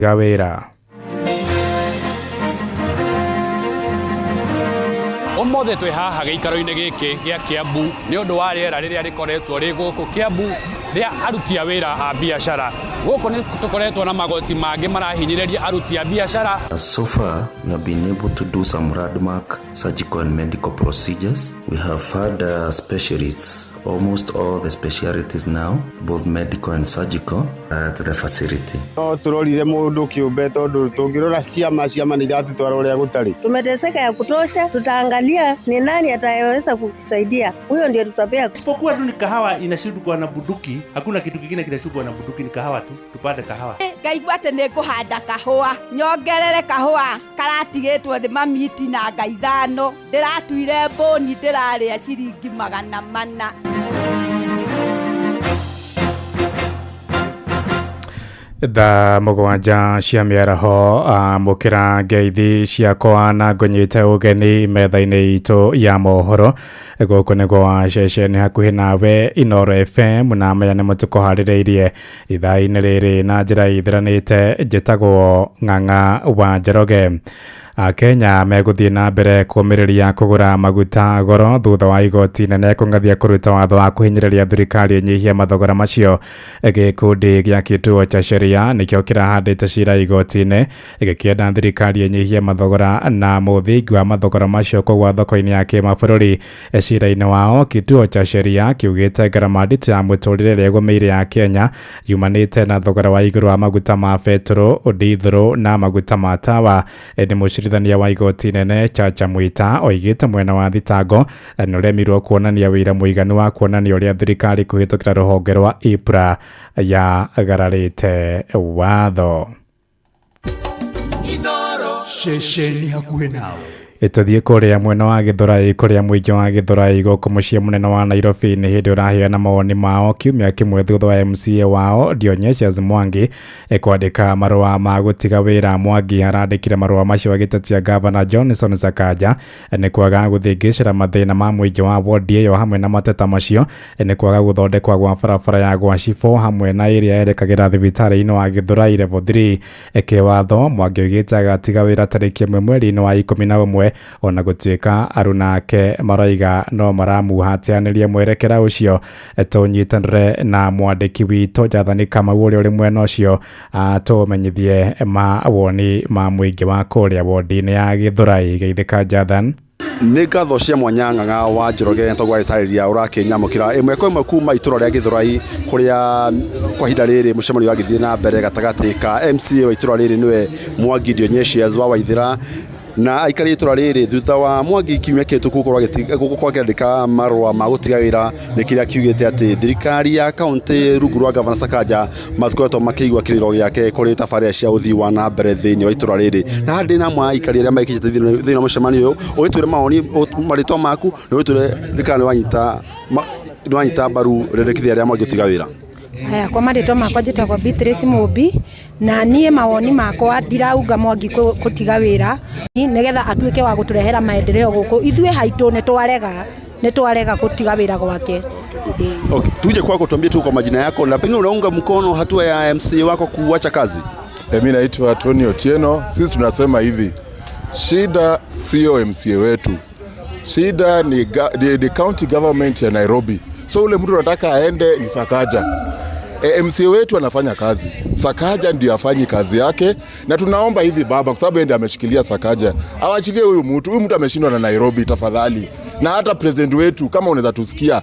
Wĩra. Ũmũthĩ twĩ haha gĩikaro-inĩ gĩkĩ gĩa Kiambu nĩ ũndũ wa rĩera rĩrĩa rĩkoretwo rĩ gũkũ Kiambu rĩa aruti a wĩra a biacara. Gũkũ nĩ tũkoretwo na magoti mangĩ marahinyĩrĩria aruti a biacara. So far, we have been able to do some landmark surgical and medical procedures. We have had specialists, almost all the specialities now, both medical and surgical, at the facility. No tũrorire mũndũ kĩũmbe tondũ tũngĩrora ciama ciama nĩ iratũtwara ũrĩa gũtarĩ. Tumeteseka ya kutosha, tutaangalia ni nani atayeweza kutusaidia, huyo ndio tutapea. Isipokuwa tu ni kahawa inashindwa na bunduki, hakuna kitu kingine kinashindwa na bunduki, ni kahawa tu, tupate kahawa. Ngaigua atĩ nĩ ngũhanda kahũa nyongerere kahũa karatigĩtwo nĩ mami itinanga 5 ndĩratuire mbũni ndĩrarĩa ciringi 400. Thaa 7 cia mĩaraho, amũkĩra ngeithi ciakwa na ngũnyite ũgeni metha-inĩ itũ ya mohoro. Gũkũ nĩ gwa ceceni hakuhĩ nawe Inooro FM, na maya nĩmo tũkũharĩrĩirie ithaa-inĩ rĩrĩ na njĩra ithiranĩte. Njĩtagwo Ng'ang'a wa Njoroge. Akenya megũthiĩ na mbere kũmĩrĩria kũgũra maguta goro thutha wa igoti inene kũng'athia kũruta watho wa kũhinyĩrĩria thirikari ĩnyihie mathogora macio. Gĩkundi gĩa Kituo cha Sheria nĩkĩo kĩrahandĩte cira igoti-inĩ gĩkĩenda thirikari ĩnyihie mathogora na mũthingi wa mathogora macio kũgũa thoko-inĩ ya kĩmabũrũri. Cira-inĩ wao, Kituo cha Sheria kiugĩte ngarama nditũ ya mũtũrĩre ĩrĩa ĩgũmĩire ya Kenya yumanĩte na thogora wa igũrũ wa maguta ma betũrũ, ndithũrũ na maguta ma tawa. Ĩndĩ mũcirithania wa igoti inene Chacha Mwita oigĩte mwena wa thitango nĩ ũremirwo kuonania wĩira mũiganu wa kuonania ũrĩa thirikari kũhĩtũkĩra rũhonge rwa EPRA yagararĩte watho. Ceceni hakuhĩ nawe. Tũthiĩ kũrĩa mwena wa Gĩthũrai, kũrĩa mũingĩ wa Gĩthũrai gũkũ mũciĩ mũnene wa Nairobi nĩ hĩndĩ ũraheana mawoni mao kiumia kĩmwe thutha wa MCA wao Dionysius Mwangi kwandĩka marũa ma gũtiga wĩra. Mwangi arandĩkire marũa macio agĩtetia Gavana Johnson Sakaja nĩ kwaga gũthĩngĩcĩra mathĩna ma mũingĩ wa wodi ĩyo, hamwe na mateta macio nĩ kwaga gũthondekwa gwa barabara ya Gwacibũ hamwe na ĩrĩa yerekagĩra thibitarĩ-inĩ wa Gĩthũrai level 3. Kĩwatho, Mwangi oigĩte agatiga wĩra tarĩki 1 mweri-inĩ wa 11, ona gũtuĩka aruna ake maroiga no maramuhatanĩria mwerekera ũcio. Tũnyitanĩre na mwandĩki witũ Jathani Kamau ũrĩa ũrĩ mwena ũcio atũmenyithie mawoni ma mũingĩ wa kũrĩa wodi-inĩ ya Gĩthũrai. Geithĩka Jathan. Nĩ ngatho cia mwanya Ng'ang'a wa Njoroge tondũ wagĩtarĩria ũrakĩnyamũkĩra ĩmwe kwa ĩmwe kuma itũra rĩa Gĩthũrai, kũrĩa kwa ihinda rĩrĩ mũcemanio ũragĩthiĩ na mbere gatagatĩ ka MCA wa itũra rĩrĩ nĩwe Mwangi Dionysius wa Waithĩra na aikari itũra rĩrĩ, thutha wa Mwangi kiumia kĩhĩtũku gũkorwo akĩandĩka marũa ma gũtiga wĩra. Nĩ kĩrĩa kiugĩte atĩ thirikari ya kaunti rungu rwa Gavana Sakaja matikoretwo makĩigua kĩrĩro gĩake kũrĩ tabarĩra cia ũthii wa na mbere thĩinĩ wa itũra rĩrĩ. Na handĩ na amwe a aikari arĩa mekĩte thĩinĩ wa mũcemanio ũyũ, ũgĩtwĩre mawoni, marĩtwa maku, na ũgĩtwĩre kana nĩ wanyita mbaru rĩendekithia rĩa Mwangi gũtiga wĩra. Haya, kwa marĩtwa makwa njĩtagwo Beatrice Mũmbi, na niĩ mawoni makwa ndiraunga Mwangi gũtiga wĩra nĩgetha atuĩke wa gũtũrehera maendeleo gũkũ ithuĩ haitũ. Nĩ twarega gũtiga wĩra gwake. Okay, tuje kwako, tuambie tu kwa majina yako na pengine unaunga mkono hatua ya MCA wako kuacha kazi. Mi naitwa Tony Otieno. Sisi tunasema hivi, shida sio MCA wetu, shida ni county government ya Nairobi. So ule mtu anataka aende ni Sakaja. MCA wetu anafanya kazi, Sakaja ndio afanyi kazi yake, na tunaomba hivi baba, kwa sababu yeye ndiye ameshikilia Sakaja, awachilie huyu mtu. Huyu mtu ameshindwa na Nairobi, tafadhali. Na hata president wetu, kama unaweza tusikia,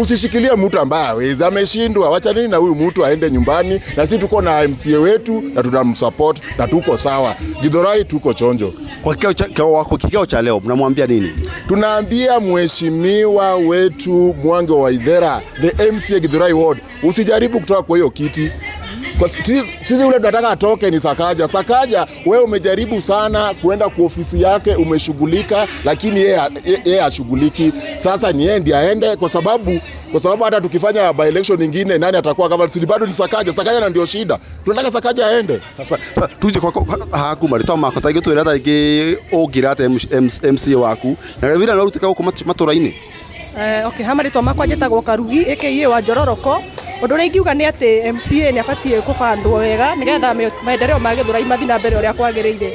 msishikilie mtu ambaye hawezi, ameshindwa. Wachanini na huyu mtu aende nyumbani, na sisi tuko na MCA wetu na tunamsupport na tuko sawa. Githurai tuko chonjo. Kwa kikao cha leo mnamwambia nini? Tunaambia mheshimiwa wetu Mwangi wa Waithera, the MCA Githurai Ward, usijaribu kutoka kwa hiyo kiti. Kwa sisi ule tunataka atoke ni Sakaja. Sakaja, wewe umejaribu sana kuenda kwa ofisi yake, umeshughulika, lakini yeye hashughuliki. Sasa ni yeye ndiye aende, kwa sababu hata tukifanya by election nyingine, nani atakuwa governor? Si bado ni Sakaja. Sakaja na ndio shida. Tunataka Sakaja aende. Sasa tuje kwa haku marĩtwa makwa ta gĩtwĩra ta rĩngĩ ũngĩra atĩa MCA waku na wĩra no ũrutĩka gũkũ matũra-inĩ. Okay, ha marĩtwa makwa njĩtagwo Karugi aka wa Njororoko. Ũndũ ũrĩa ingiuga nĩ atĩ MCA nĩ abatiĩ kũbandwo wega nĩgetha maendeleo ma Gĩthũrai mathiĩ na mbere ũrĩa kwagĩrĩire.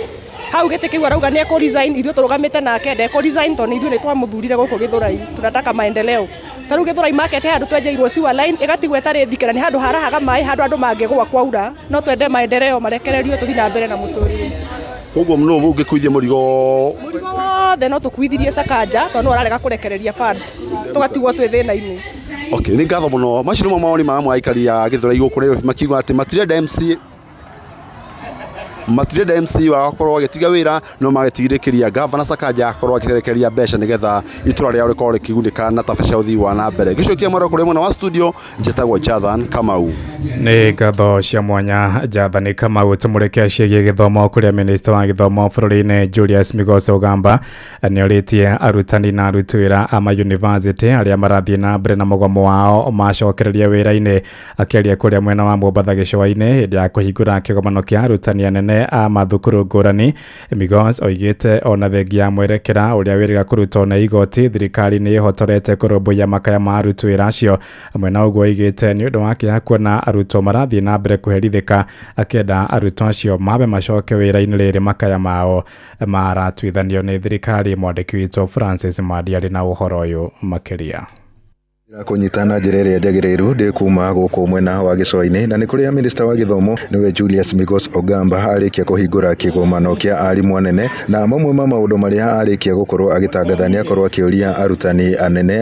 Hau gĩtĩ kĩu arauga nĩ ekũ resign, ithuĩ tũrũgamĩte nake ndekũ resign tondũ ithuĩ nĩ twamũthurire gũkũ Gĩthũrai, tunataka maendeleo. Ta rĩu Gĩthũrai market he handũ twenjeirwo sewer line ĩgatigwo ĩtarĩ thike na nĩ handũ harahaga maĩ, handũ andũ mangĩgũa kwaura. No twende maendeleo marekererio tũthiĩ na mbere na mũtũrĩre. Koguo nũ ũngĩkuithia mũrigo? Mũrigo wothe no tũkuithirie Sakaja tondũ nĩwe ũrarega kũrekereria funds, tũgatigwo twĩ thĩna-inĩ. Okay, nĩ ngatho mũno. Macio nĩmo mawoni ma amwe a aikari a Gĩthũrai gũkũ Nairobi makiuga atĩ matirenda MCA, matirenda MC wao akorwo agĩtiga wĩra, no magĩtigithĩkĩria gavana Sakaja akorwo akĩrekereria mbeca nĩgetha itũra rĩao rĩkorwo rĩkĩgunĩka na tabarĩra cia ũthii wa na mbere. Gĩcigo kĩa mwero kũrĩ mwena wa studio, njĩtagwo Jathan Kamau. Nĩ ngatho cia mwanya Jathani Kamau. Tũmũrĩke ciĩgiĩ gĩthomo kũrĩa minista wa gĩthomo bũrũri-inĩ Julius Migos Ogamba nĩ orĩtie arutani na aruti wĩra a mayunivasĩtĩ arĩa marathiĩ na mbere na mũgomo wao macokererie wĩra-inĩ. Akĩaria kũrĩa mwena wa Mombatha gĩcũa-inĩ hĩndĩ ya kũhingũra kĩgomano kĩa arutani anene a mathukuru ngũrani, Migos oigĩte ona thengia ya mwerekera ũrĩa wĩrĩga kũrutwo nĩ igoti, thirikari nĩ ĩhotorete kũrũmbũiya makaya ma aruti wĩra acio. Hamwe na ũguo oigĩte nĩ ũndũ wa kĩeha kuona arutwo marathiĩ na mbere kũherithĩka, akĩenda arutwo acio mambe macoke wĩra-inĩ rĩrĩ makaya mao maratuithanio nĩ thirikari. Mwandĩki witũ Francis Mandi arĩ na ũhoro ũyũ makĩria. Kũnyita na njĩra ĩrĩa njagĩrĩru ndĩ kuma gũkũ mwena wa gĩcũa-inĩ na nĩ kũrĩa minista wa gĩthomo nĩwe Julius Migos Ogamba arĩkia kũhingũra kĩgomano kĩa arimũ anene, na mamwe ma maũndũ marĩa arĩkia gũkorwo agĩtangatha nĩ akorwo akĩũria arutani anene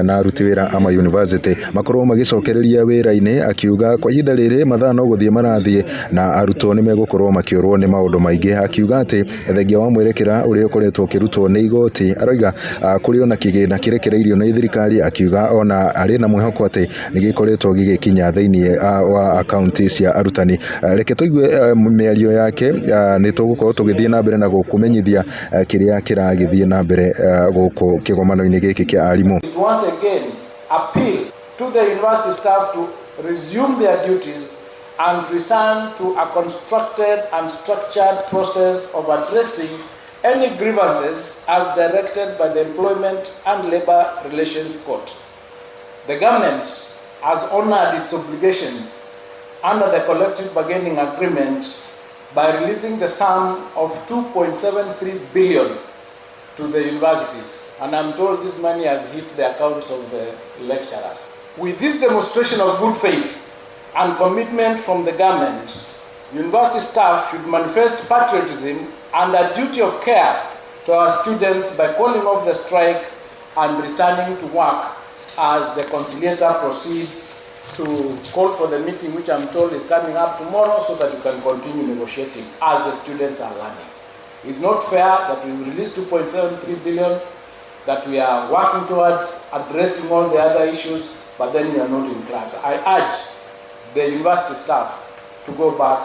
na aruti wĩra a mayunivasĩtĩ makorwo magĩcokereria wĩra-inĩ, akiuga kwa ihinda rĩrĩ mathaa no gũthiĩ marathiĩ na arutwo nĩ megũkorwo makĩũrwo nĩ maũndũ maingĩ, akiuga atĩ thengia wa mwerekera ũrĩa ũkoretwo ũkĩrutwo nĩ igoti aroiga kũrĩ ona kĩgĩna kĩrekereirio nĩ thirikari, akiuga ona arĩ na mwĩhoko atĩ nĩ gĩkoretwo gĩgĩkinya thĩinĩ wa akaunti cia arutani. Reke tũigue mĩario yake, nĩ tũgũkorwo tũgĩthiĩ na mbere na gũkũmenyithia kĩrĩa kĩragĩthiĩ na mbere gũkũ kĩgomano-inĩ gĩkĩ kĩa arimũ. It once again appeal to the university staff to resume their duties and return to a constructed and structured process of addressing any grievances as directed by the Employment and Labor Relations Court. The government has honored its obligations under the collective bargaining agreement by releasing the sum of 2.73 billion to the universities. And I'm told this money has hit the accounts of the lecturers. With this demonstration of good faith and commitment from the government, university staff should manifest patriotism and a duty of care to our students by calling off the strike and returning to work as the conciliator proceeds to call for the meeting, which I'm told is coming up tomorrow, so that you can continue negotiating as the students are learning. It's not fair that we released 2.73 billion, that we are working towards addressing all the other issues, but then we are not in class. I urge the university staff to go back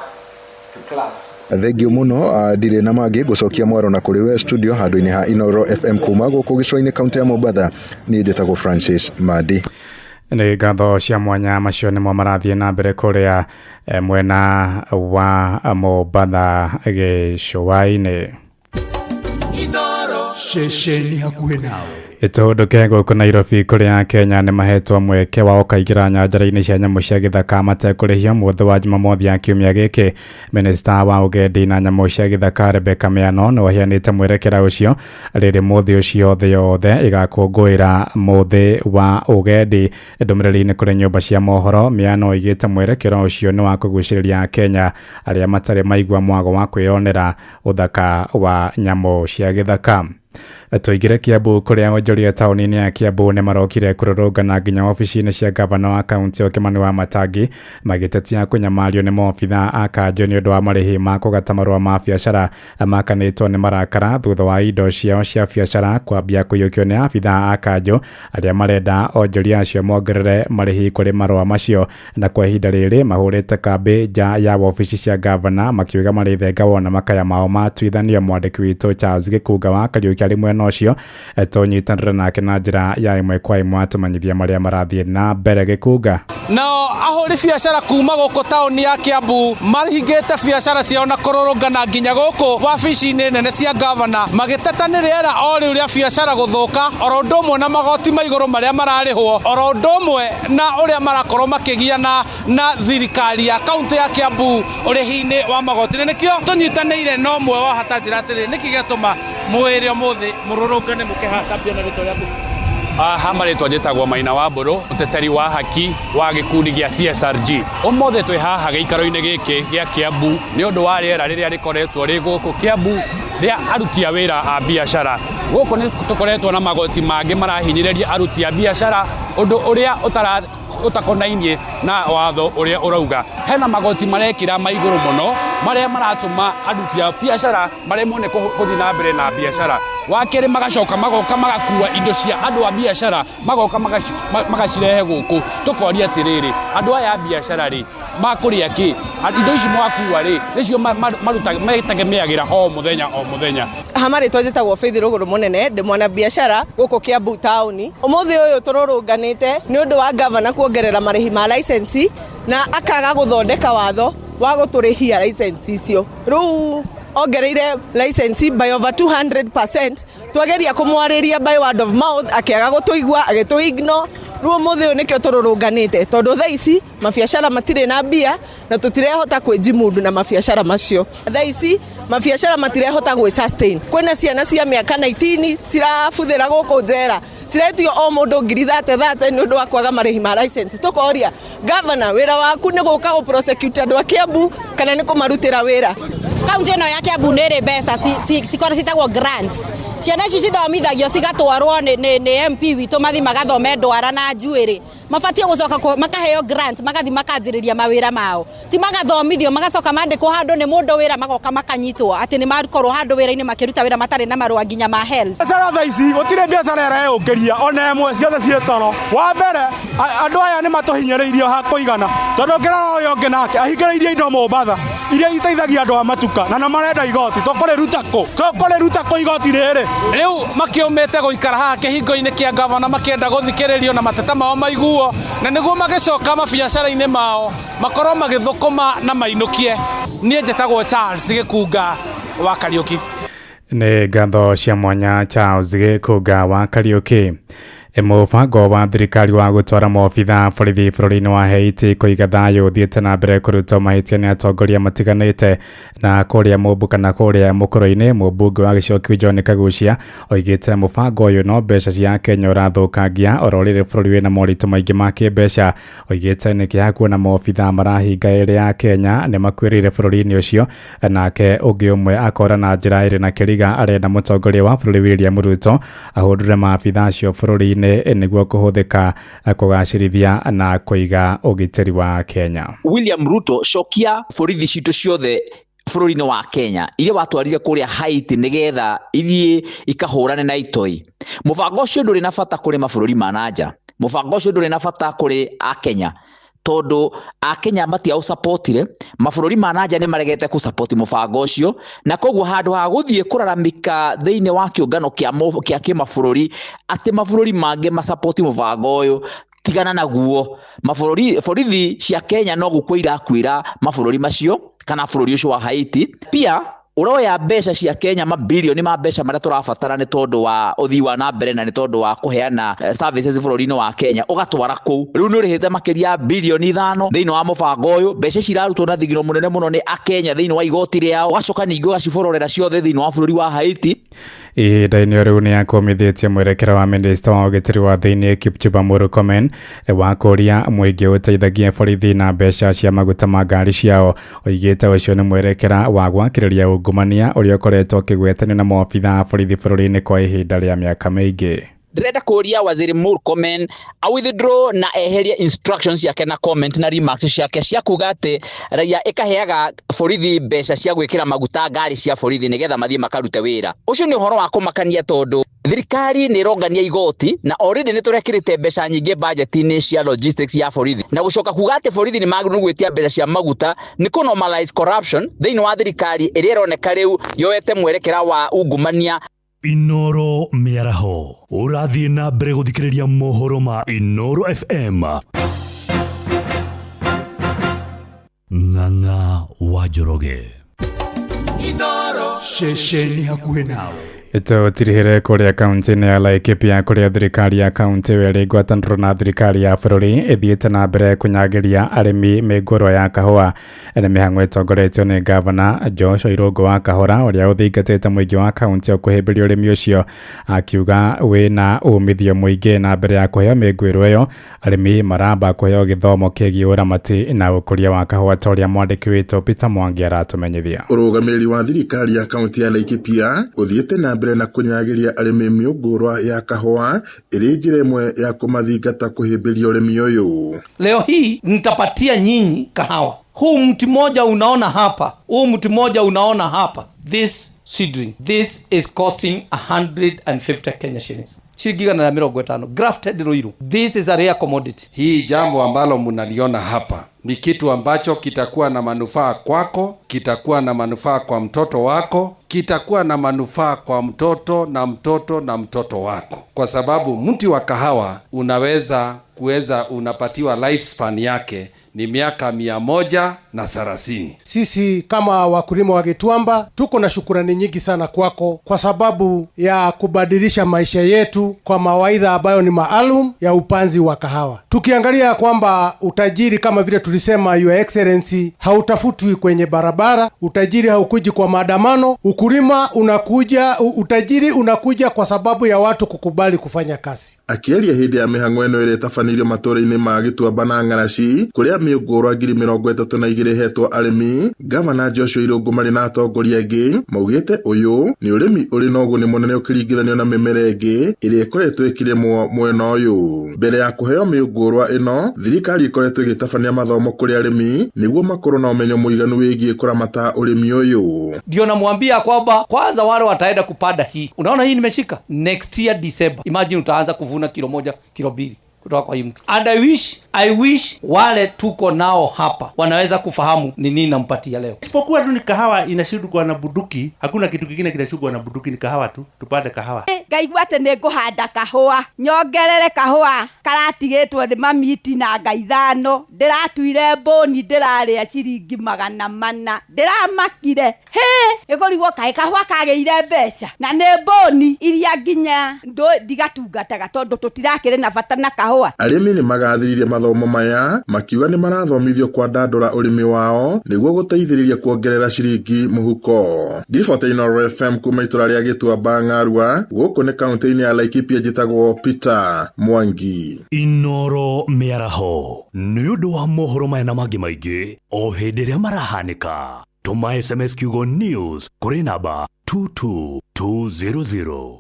to class. Thengio mũno, ndirĩ na mangĩ, ngũcokia mwaro na kũrĩ we studio handũ-inĩ ha Inoro FM kuma gũkũ gĩcũa-inĩ kaunti ya Mombatha. Niĩ njĩtagwo Francis Mandi. Nĩ ngatho cia mwanya. Macio nĩmo marathiĩ na mbere kũrĩa mwena wa Mombatha gĩcũa-inĩ. Ceceni hakuhĩ nawe. Tũhũndũke gũkũ Nairobi kũrĩa Kenya nĩ mahetwo mweke wa gũkaingĩra nyanjara-inĩ cia nyamũ cia gĩthaka matekũrĩhio mũthĩ wa Jumamothi ya kiumia gĩkĩ. Minista wa ũgendi na nyamũ cia gĩthaka Rebecca Miano nĩ aheanĩte mwerekera ũcio rĩrĩ mũthĩ ũcio thĩ yothe ĩgakũngũĩra mũthĩ wa ũgendi. Ndũmĩrĩri-inĩ kũrĩ nyũmba cia mohoro, Miano oigĩte mwerekera ũcio nĩ wa kũgucĩrĩria Kenya arĩa matarĩ maigua mwago wa kwĩyonera ũthaka wa nyamũ cia gĩthaka. Tũingĩre Kiambu kũrĩa onjoria taũni-inĩ ya Kiambu nĩ marokire kũrũrũngana nginya wabici-inĩ cia gavana wa kaunti Kimani wa Matangi magĩtetia kũnyamario nĩ maobitha a kanjũ nĩ ũndũ wa marĩhi ma kũgata marũa ma biacara. Makanĩtwo nĩ marakara thutha wa indo ciao cia biacara kwambia kũiyũkio nĩ abitha a kanjũ arĩa marenda onjoria acio mongerere marĩhi kũrĩ marũa macio, na kwa ihinda rĩrĩ mahũrĩte kambĩ nja ya wabici cia gavana makiuga marĩ thenga wona makaya mao matuithanio. Mwandĩki witũ Charles Gĩkunga wa Kariũki arĩ mwena mwena ũcio tũnyitanĩre nake na njĩra ya ĩmwe kwa ĩmwe atũmenyithia marĩa marathiĩ na mbere. Gĩkunga. Nao ahũri biacara kuma gũkũ taũni ya Kiambu mahingĩte biacara ciao na kũrũrũngana nginya gũkũ wabici-inĩ nene cia gavana, magĩteta nĩ rĩera o rĩu rĩa biacara gũthũka, oro ũndũ ũmwe na magoti ma igũrũ marĩa mararĩhwo, oro ũndũ ũmwe na ũrĩa marakorwo makĩgiana na thirikari ya kaunti ya Kiambu ũrĩhi-inĩ wa magoti. Na nĩkĩo tũnyitanĩire na ũmwe wa hata njĩra atĩrĩrĩ, nĩkĩ gĩatũma mwĩrĩ ũmũthĩ mũrũrũngane mũke haha kambia na rĩtwa rĩaku? Haha marĩtwa njĩtagwo Maina wa Mbũrũ, mũteteri wa haki wa gĩkundi gĩa CSRG. Ũmũthĩ twĩ haha gĩikaro-inĩ gĩkĩ gĩa Kiambu nĩ ũndũ wa rĩera rĩrĩa rĩkoretwo rĩ gũkũ Kiambu rĩa aruti a wĩra a biacara. Gũkũ nĩ tũkoretwo na magoti mangĩ marahinyĩrĩria aruti a biacara, ũndũ ũrĩa ũtakonainie na watho ũrĩa ũrauga. Hena magoti marekĩra ma igũrũ mũno marĩa maratũma aruti a biacara maremwo nĩ gũthiĩ na mbere na biacara. Wa kerĩ, magacoka magoka magakua indo cia andũ a biacara, magoka magacirehe gũkũ. Tũkoria atĩrĩrĩ, andũ aya a biacara rĩ makũrĩa kĩ? Indo ici mwakua rĩ nĩcio metegemeagĩra o mũthenya o mũthenya. Hama rĩtwa njĩtagwo Faith Rũgũrũ Mũnene, ndĩ mwana biacara gũkũ Kiambu taũni. Ũmũthĩ ũyũ tũrũrũnganĩte nĩ ũndũ wa gavana kuongerera marĩhi ma license na akaga gũthondeka watho wa gũtũrĩhia license icio. Rĩu ongereire license by over 200%. Twageria kũmwarĩria by word of mouth, akĩaga gũtũigua, agĩtũ ignore. Rĩu ũmũthĩ ũyũ nĩkĩo tũrũrũnganĩte, tondũ thaa ici mabiacara matirĩ na mbia na tũtirehota kwĩjimundu na mabiacara macio. Thaa ici mabiacara matirehota gwĩ sustain. Kwĩna ciana cia mĩaka 19 cirabuthĩra gũkũ njera, ciretio o mũndũ ngiri 30 nĩ ũndũ wa kwaga marĩhi ma license. Tũkoria gavana, wĩra waku nĩ gũka gũ prosecute andũ a Kiambu kana nĩ kũmarutĩra wĩra? Kaunti ĩno ya Kiambu nĩ ĩrĩ mbeca cikorwo citagwo grants. Ciana ici cithomithagio cigatwarwo nĩ MP witũ mathi magathome ndwara na njuĩrĩ. Mabatiĩ gũcoka makaheo grant, magathi makanjĩrĩria mawĩra mao. Ti magathomithio magacoka mandĩkwo handũ nĩ mũndũ wĩra, magoka makanyitwo atĩ nĩ makorwo handũ wĩra-inĩ makĩruta wĩra matarĩ na marũa nginya ma health. Biacara thaa ici gũtirĩ biacara ĩreyũkĩria ona ĩmwe, ciothe ciĩ toro. Wa mbere, andũ aya nĩ matũhinyĩrĩirie ha kũigana, tondũ ũngĩrora ũyũ ũngĩ nake ahingĩrĩirie indo Mombatha iria iteithagia andũ a matuka, na marenda igoti. Tũkũrĩruta kũ? Tũkũrĩruta kũ igoti rĩrĩ? Rĩu makĩũmĩte gũikara haha kĩhingo-inĩ kĩa gavana makĩenda gũthikĩrĩrio na mateta mao maiguo, na nĩguo magĩcoka mabiacara-inĩ mao makorwo magĩthũkũma na mainũkie. Niĩ njĩtagwo Charles Gĩkunga wa Kariũki. Nĩ ngatho cia mwanya Charles Gĩkunga wa Kariũki. Mũbango wa thirikari wa gũtwara maobitha borithi bũrũri-inĩ wa Haiti kũiga thayũ ũthiĩte na mbere kũrutwo mahĩtia nĩ atongoria matiganĩte. Na kũrĩa mũmbu kana kũrĩa mũkũrũ-inĩ, mũmbunge wa gĩcigo kĩu John Kagucia oigĩte mũbango ũyũ no mbeca cia Kenya ũrathũkangia, oro rĩrĩ bũrũri wĩna moritũ maingĩ ma kĩmbeca. Oigĩte nĩ kĩeha kuona maobitha marahinga ĩrĩ ya Kenya nĩ makuĩrĩire bũrũri-inĩ ũcio. Nake ũngĩ ũmwe akora na njĩra ĩrĩ na kĩriga, arenda mũtongoria wa bũrũri William Ruto ahũndũre maabitha acio bũrũri-inĩ nĩguo kũhũthĩka kũgacĩrithia na kũiga ũgitĩri wa Kenya. William Ruto, cokia borithi citũ ciothe bũrũri-inĩ wa Kenya iria watwarire kũrĩa Haiti nĩgetha ithiĩ ikahũrane na itoi. Mũbango ũcio ndũrĩ na bata kũrĩ mabũrũri ma nanja, mũbango ũcio ndũrĩ na bata kũrĩ Akenya, tondũ Akenya matiaũsapotire, mabũrũri ma nanja nĩ maregete kũsapoti mũbango ũcio, na koguo handũ ha gũthiĩ kũraramika thĩinĩ wa kĩũngano kĩa kĩmabũrũri atĩ mabũrũri mangĩ masapoti mũbango ũyũ, tigana naguo. Mabũrũri, borithi cia Kenya no gũkua irakuĩra mabũrũri macio kana bũrũri ũcio wa Haiti. Pia ũroya mbeca cia Kenya, mabilioni ma mbeca marĩa tũrabatara nĩ tondũ wa ũthii wa na mbere na nĩ tondũ wa kũheana services bũrũri-inĩ wa Kenya, ũgatwara kũu. Rĩu nĩ ũrĩhĩte makĩria ya bilioni 5 thĩinĩ wa mũbango ũyũ. Mbeca ici irarutwo na thigino mũnene mũno nĩ Akenya thĩinĩ wa igoti rĩao, ũgacoka ningĩ ũgacibororera ciothe thĩinĩ wa bũrũri wa Haiti. Ihinda-inĩ rĩu nĩ akũmithĩtie mwerekera wa minista wa ũgitĩri wa thĩinĩ Kipchumba Murkomen wa kũria mũingĩ ũteithagie borithi na mbeca cia maguta ma ngari ciao. Oigĩte ũcio nĩ mwerekera wa gwakĩrĩria ungumania ũrĩa ũkoretwo ũkĩgwetanio na maobitha a borithi bũrũri-inĩ kwa ihinda rĩa mĩaka mĩingĩ. Ndĩrenda kũria Waziri Murkomen a withdraw na eherie instructions ciake na comment na remarks ciake cia kuga atĩ raia ĩkaheaga borithi mbeca cia gwĩkĩra maguta ngari cia borithi nĩgetha mathiĩ makarute wĩra. Ũcio nĩ ũhoro wa kũmakania tondũ thirikari nĩ ĩrongania igoti na already nĩ tũrekĩrĩte mbeca nyingĩ budget-inĩ cia logistics ya borithi, na gũcoka kuga atĩ borithi nĩ magĩrĩirwo gwĩtia mbeca cia maguta nĩ kũ normalize corruption thĩinĩ wa thirikari ĩrĩa ĩroneka rĩu yoete mwerekera wa ungumania. Inoro mĩaraho ũrathiĩ na mbere gũthikĩrĩria mohoro ma Inoro FM. Ng'ang'a wa Njoroge. Ceceni hakuhĩ nawe. Tũtirihĩre kũrĩa kaunti-inĩ ya Laikipia kũrĩa thirikari ya kaunti ĩyo ĩrĩ ngwatanĩro na thirikari ya bũrũri ĩthiĩte na mbere kũnyagĩria arĩmi mĩngũrwa ya kahũa. Nĩ mĩhang'o ĩtongoretio nĩ ngavana Joshua Irũngũ wa Kahũra ũrĩa ũthingatĩte mũingĩ wa kaunti ĩyo kũhĩmbĩria ũrĩmi ũcio, akiuga wĩna umithio mũingĩ. Na mbere ya kũheo mĩngũĩrwo ĩyo, arĩmi maramba kũheo gĩthomo kĩgiĩ ũramati na ũkũria wa kahũa ta ũrĩa mwandĩki witũ Peter Mwangi aratũmenyithia. Ũrũgamĩrĩri wa thirikari ya kaunti ya Laikipia ũthiĩte na mbere na kũnyagĩria arĩmi mĩũngũrwa ya kahũa ĩrĩ njĩra ĩmwe ya kũmathingata kũhĩmbĩria ũrĩmi ũyũ. Leo hii nitapatia nyinyi kahawa. Huu mti mmoja unaona hapa, huu mti mmoja unaona hapa, this seedling, this is costing 150 Kenya shillings, shilingi 150, grafted Ruiru. This is a rare commodity. Hii jambo ambalo mnaliona hapa ni kitu ambacho kitakuwa na manufaa kwako, kitakuwa na manufaa kwa mtoto wako, kitakuwa na manufaa kwa mtoto na mtoto na mtoto wako, kwa sababu mti wa kahawa unaweza kuweza unapatiwa lifespan yake ni miaka 130. Sisi kama wakulima wa Gituamba tuko na shukurani nyingi sana kwako kwa sababu ya kubadilisha maisha yetu kwa mawaidha ambayo ni maalum ya upanzi wa kahawa. Tukiangalia kwamba utajiri kama vile tulisema, Your Excellency, hautafutwi kwenye barabara, utajiri haukuji kwa maandamano, ukulima unakuja, utajiri unakuja kwa sababu ya watu kukubali kufanya kazi. Akĩaria hĩndĩ ya mĩhang'o ĩno ĩrĩa ĩtabanĩirio matũũra-inĩ ma Gĩtuamba na Ng'araci kũrĩa mĩũngũrwa 32,000 ĩhetwo arĩmi, Gavana Joshua Irũngũ marĩ na atongoria angĩ maugĩte ũyũ nĩ ũrĩmi ũrĩ na ũguni mũnene ũkĩringithanio na mĩmera ĩngĩ ĩrĩa ĩkoretwo ĩkĩrĩmwo mwena ũyũ. Mbere ya kũheo mĩũngũrwa ĩno, thirikari ĩkoretwo ĩgĩtabania mathomo kũrĩ arĩmi nĩguo makorwo na ũmenyo mũiganu wĩgiĩ kũramata ũrĩmi ũyũ. Ndio namwambia kwamba kwanza wale wataenda kupanda hii, unaona hii nimeshika, next year December, imagine utaanza kuvuna kilo 1 kilo 2 kutoka kwa hii mtu. And I wish wale tuko nao hapa wanaweza kufahamu ni nini nampatia leo. Isipokuwa tu ni kahawa inashindwa na bunduki, hakuna kitu kingine kinashindwa na bunduki, ni kahawa tu, tupande kahawa. Ngaigua atĩ nĩ ngũhanda kahũa, nyongerere kahũa karatigĩtwo nĩ mamiti na ngai 5, ndĩratuire mbũni ndĩrarĩa ciringi 400, ndĩramakire hĩ ĩkũrigwo kaĩ kahũa kagĩire mbeca na nĩ mbũni iria nginya ndigatungataga tondũ tũtirakĩrĩ na bata na kahũa. Arĩmi nĩ magathĩrĩirie mathomo maya makiuga nĩ marathomithio kwandandũra ũrĩmi wao nĩguo gũteithĩrĩria kuongerera ciringi mũhuko. Ngiribota Inoro FM kuma itũra rĩa Gĩtuamba Ng'arua, gũkũ nĩ kaunti-inĩ ya Laikipia, njĩtagwo Peter Mwangi. Inoro mĩaraho nĩ ũndũ wa mohoro maya na mangĩ maingĩ o hĩndĩ ĩrĩa marahanĩka. Tũma SMS kiugo news kũrĩ namba 22200.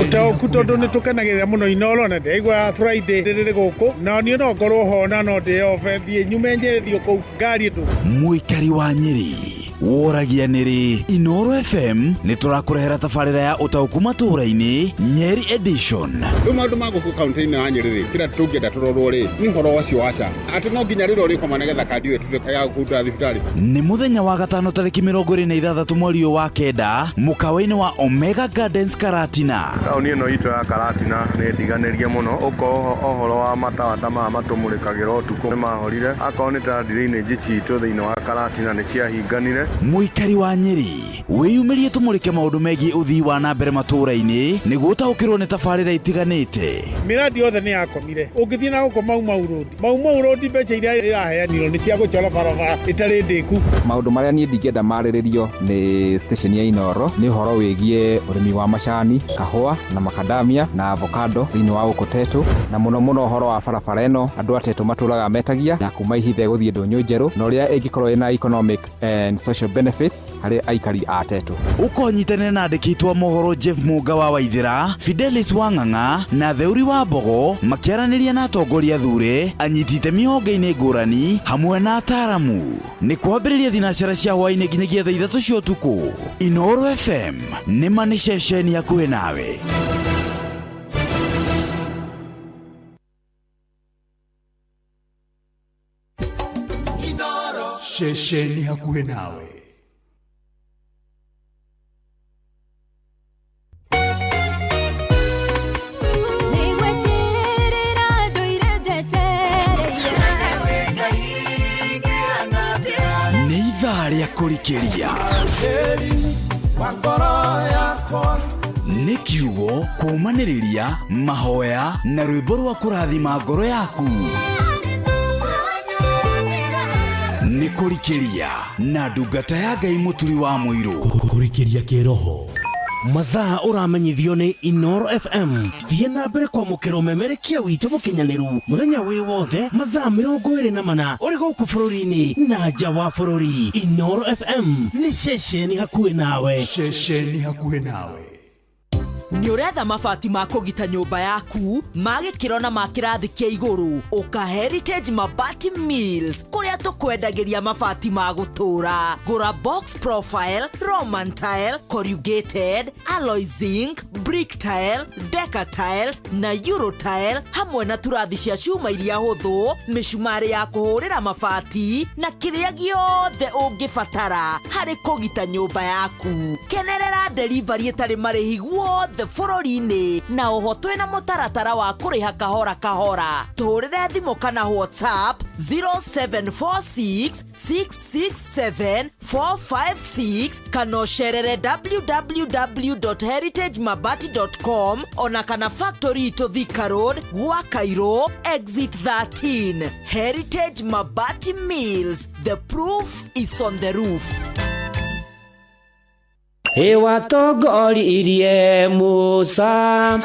Ũtaũku tondũ nĩ tũkenagĩrĩra mũno Inoro na ndĩraigua Friday rĩrĩ gũkũ na niĩ no ngorwo ho na no ndĩobe thiĩ nyume Nyĩrĩ thiĩ kũu ngari ĩtũ. Mũikari wa Nyĩrĩ woragia nĩrĩ Inoro FM nĩ tũrakũrehera tabarĩra ya ũtaũku matũũra-inĩ Nyeri Edition. Rĩu maũndũ ma gũkũ kaunti-inĩ ya Nyĩrĩ rĩ, kĩrĩa tũngĩenda tũrorwo rĩ nĩ ũhoro ũcio wa SHA, atĩ no nginya rĩrĩa ũrĩkoma nĩgetha kandi ĩyo ĩtuĩke ya kũruta thibitarĩ. Nĩ mũthenya wa gatano tarĩki 26 mweri ũyũ wa 9 mũkawa-inĩ wa Omega Gardens Karatina. Taũni ĩno itũ ya Karatina nĩ ndiganĩrie mũno, ũkorwo ũhoro wa matawa ta maya matũmũrĩkagĩra ũtukũ nĩ mahorire, akorwo nĩ ta drainage citũ thĩinĩ wa Karatina nĩ ciahinganire. Mũikari wa Nyĩrĩ wĩyumĩrie tũmũrĩke maũndũ megiĩ ũthii wa na mbere matũũra-inĩ nĩguo ũtaũkĩrwo nĩ tabarĩra itiganĩte. Mĩradi yothe nĩ yakomire, ũngĩthiĩ na gũkũ Mau Mau Road, Mau Mau Road mbeca iria iraheanirwo nĩ cia gũchora barabara ĩtarĩ ndĩku. Maũndũ marĩa niĩ ndingĩenda marĩrĩrio nĩ station ya Inoro nĩ ũhoro wĩgiĩ ũrĩmi wa macani, kahũa na makadamia na avocado thĩinĩ wa gũkũ Tetu, na mũno mũno ũhoro wa barabara ĩno andũ a Tetu matũraga metagia ya kuma Ihithe gũthiĩ Ndũnyũ Njerũ, na ũrĩa ĩngĩkorwo ĩna economic and social benefits harĩ aikari a Tetu. Ũkonyitanĩra na andĩki a mohoro Jeff Munga wa Waithĩra, Fidelis wa Ng'ang'a na Theuri wa Mbogo makĩaranĩria na atongoria thure, anyiti itemi honge-inĩ ngũrani hamwe na ataaramu. Nĩ kwambĩrĩria thinacara cia hwaĩ-inĩ nginyagia thaa 3 cia ũtukũ. Inoro FM nĩ ma nĩ ceceni hakuhĩ nawe. Ceceni hakuhĩ nawe. Nĩ ithaa rĩa kũrikĩria. Nĩ kiugo kũũmanĩrĩria mahoya na rwĩmbo rwa kũrathima ngoro yaku. Nĩ kũrikĩria na ndungata ya Ngai Mũturi wa Mũirũ. Kũrikĩria kĩroho. Mathaa ũramenyithio nĩ Inoro FM. Thiĩ na mbere kwamũkĩra ũmemerekia witũ mũkinyanĩru mũthenya wĩ wothe mathaa 24 ũrĩ gũkũ bũrũri-inĩ na nja wa bũrũri. Inoro FM nĩ ceceni hakuhĩ nawe. Ceceni hakuhĩ nawe. Nĩ ũretha mabati ma kũgita nyũmba yaku ma gĩkĩro na ma kĩrathi kĩa igũrũ ũka Heritage Mabati Mills kũrĩa tũkwendagĩria mabati ma gũtũũra. Gũra box profile, Roman tile, corrugated, alloy zinc, brick tile, deca tiles na euro tile hamwe na turathi cia cuma iria hũthũ, mĩcumarĩ ya kũhũrĩra mabati na kĩrĩa gĩothe ũngĩbatara harĩ kũgita nyũmba yaku. Kenerera delivery ĩtarĩ marĩhi guothe bũrũri-inĩ na oho twĩna mũtaratara wa kũrĩha kahora kahora. Tũhũrĩre thimũ kana WhatsApp 0746 667 456 kana ũcerere www.heritagemabati.com ona kana factory itũ Thika Road, gwa Cairo, exit 13. Heritage Mabati Mills, the proof is on the roof. Watongoririe Musa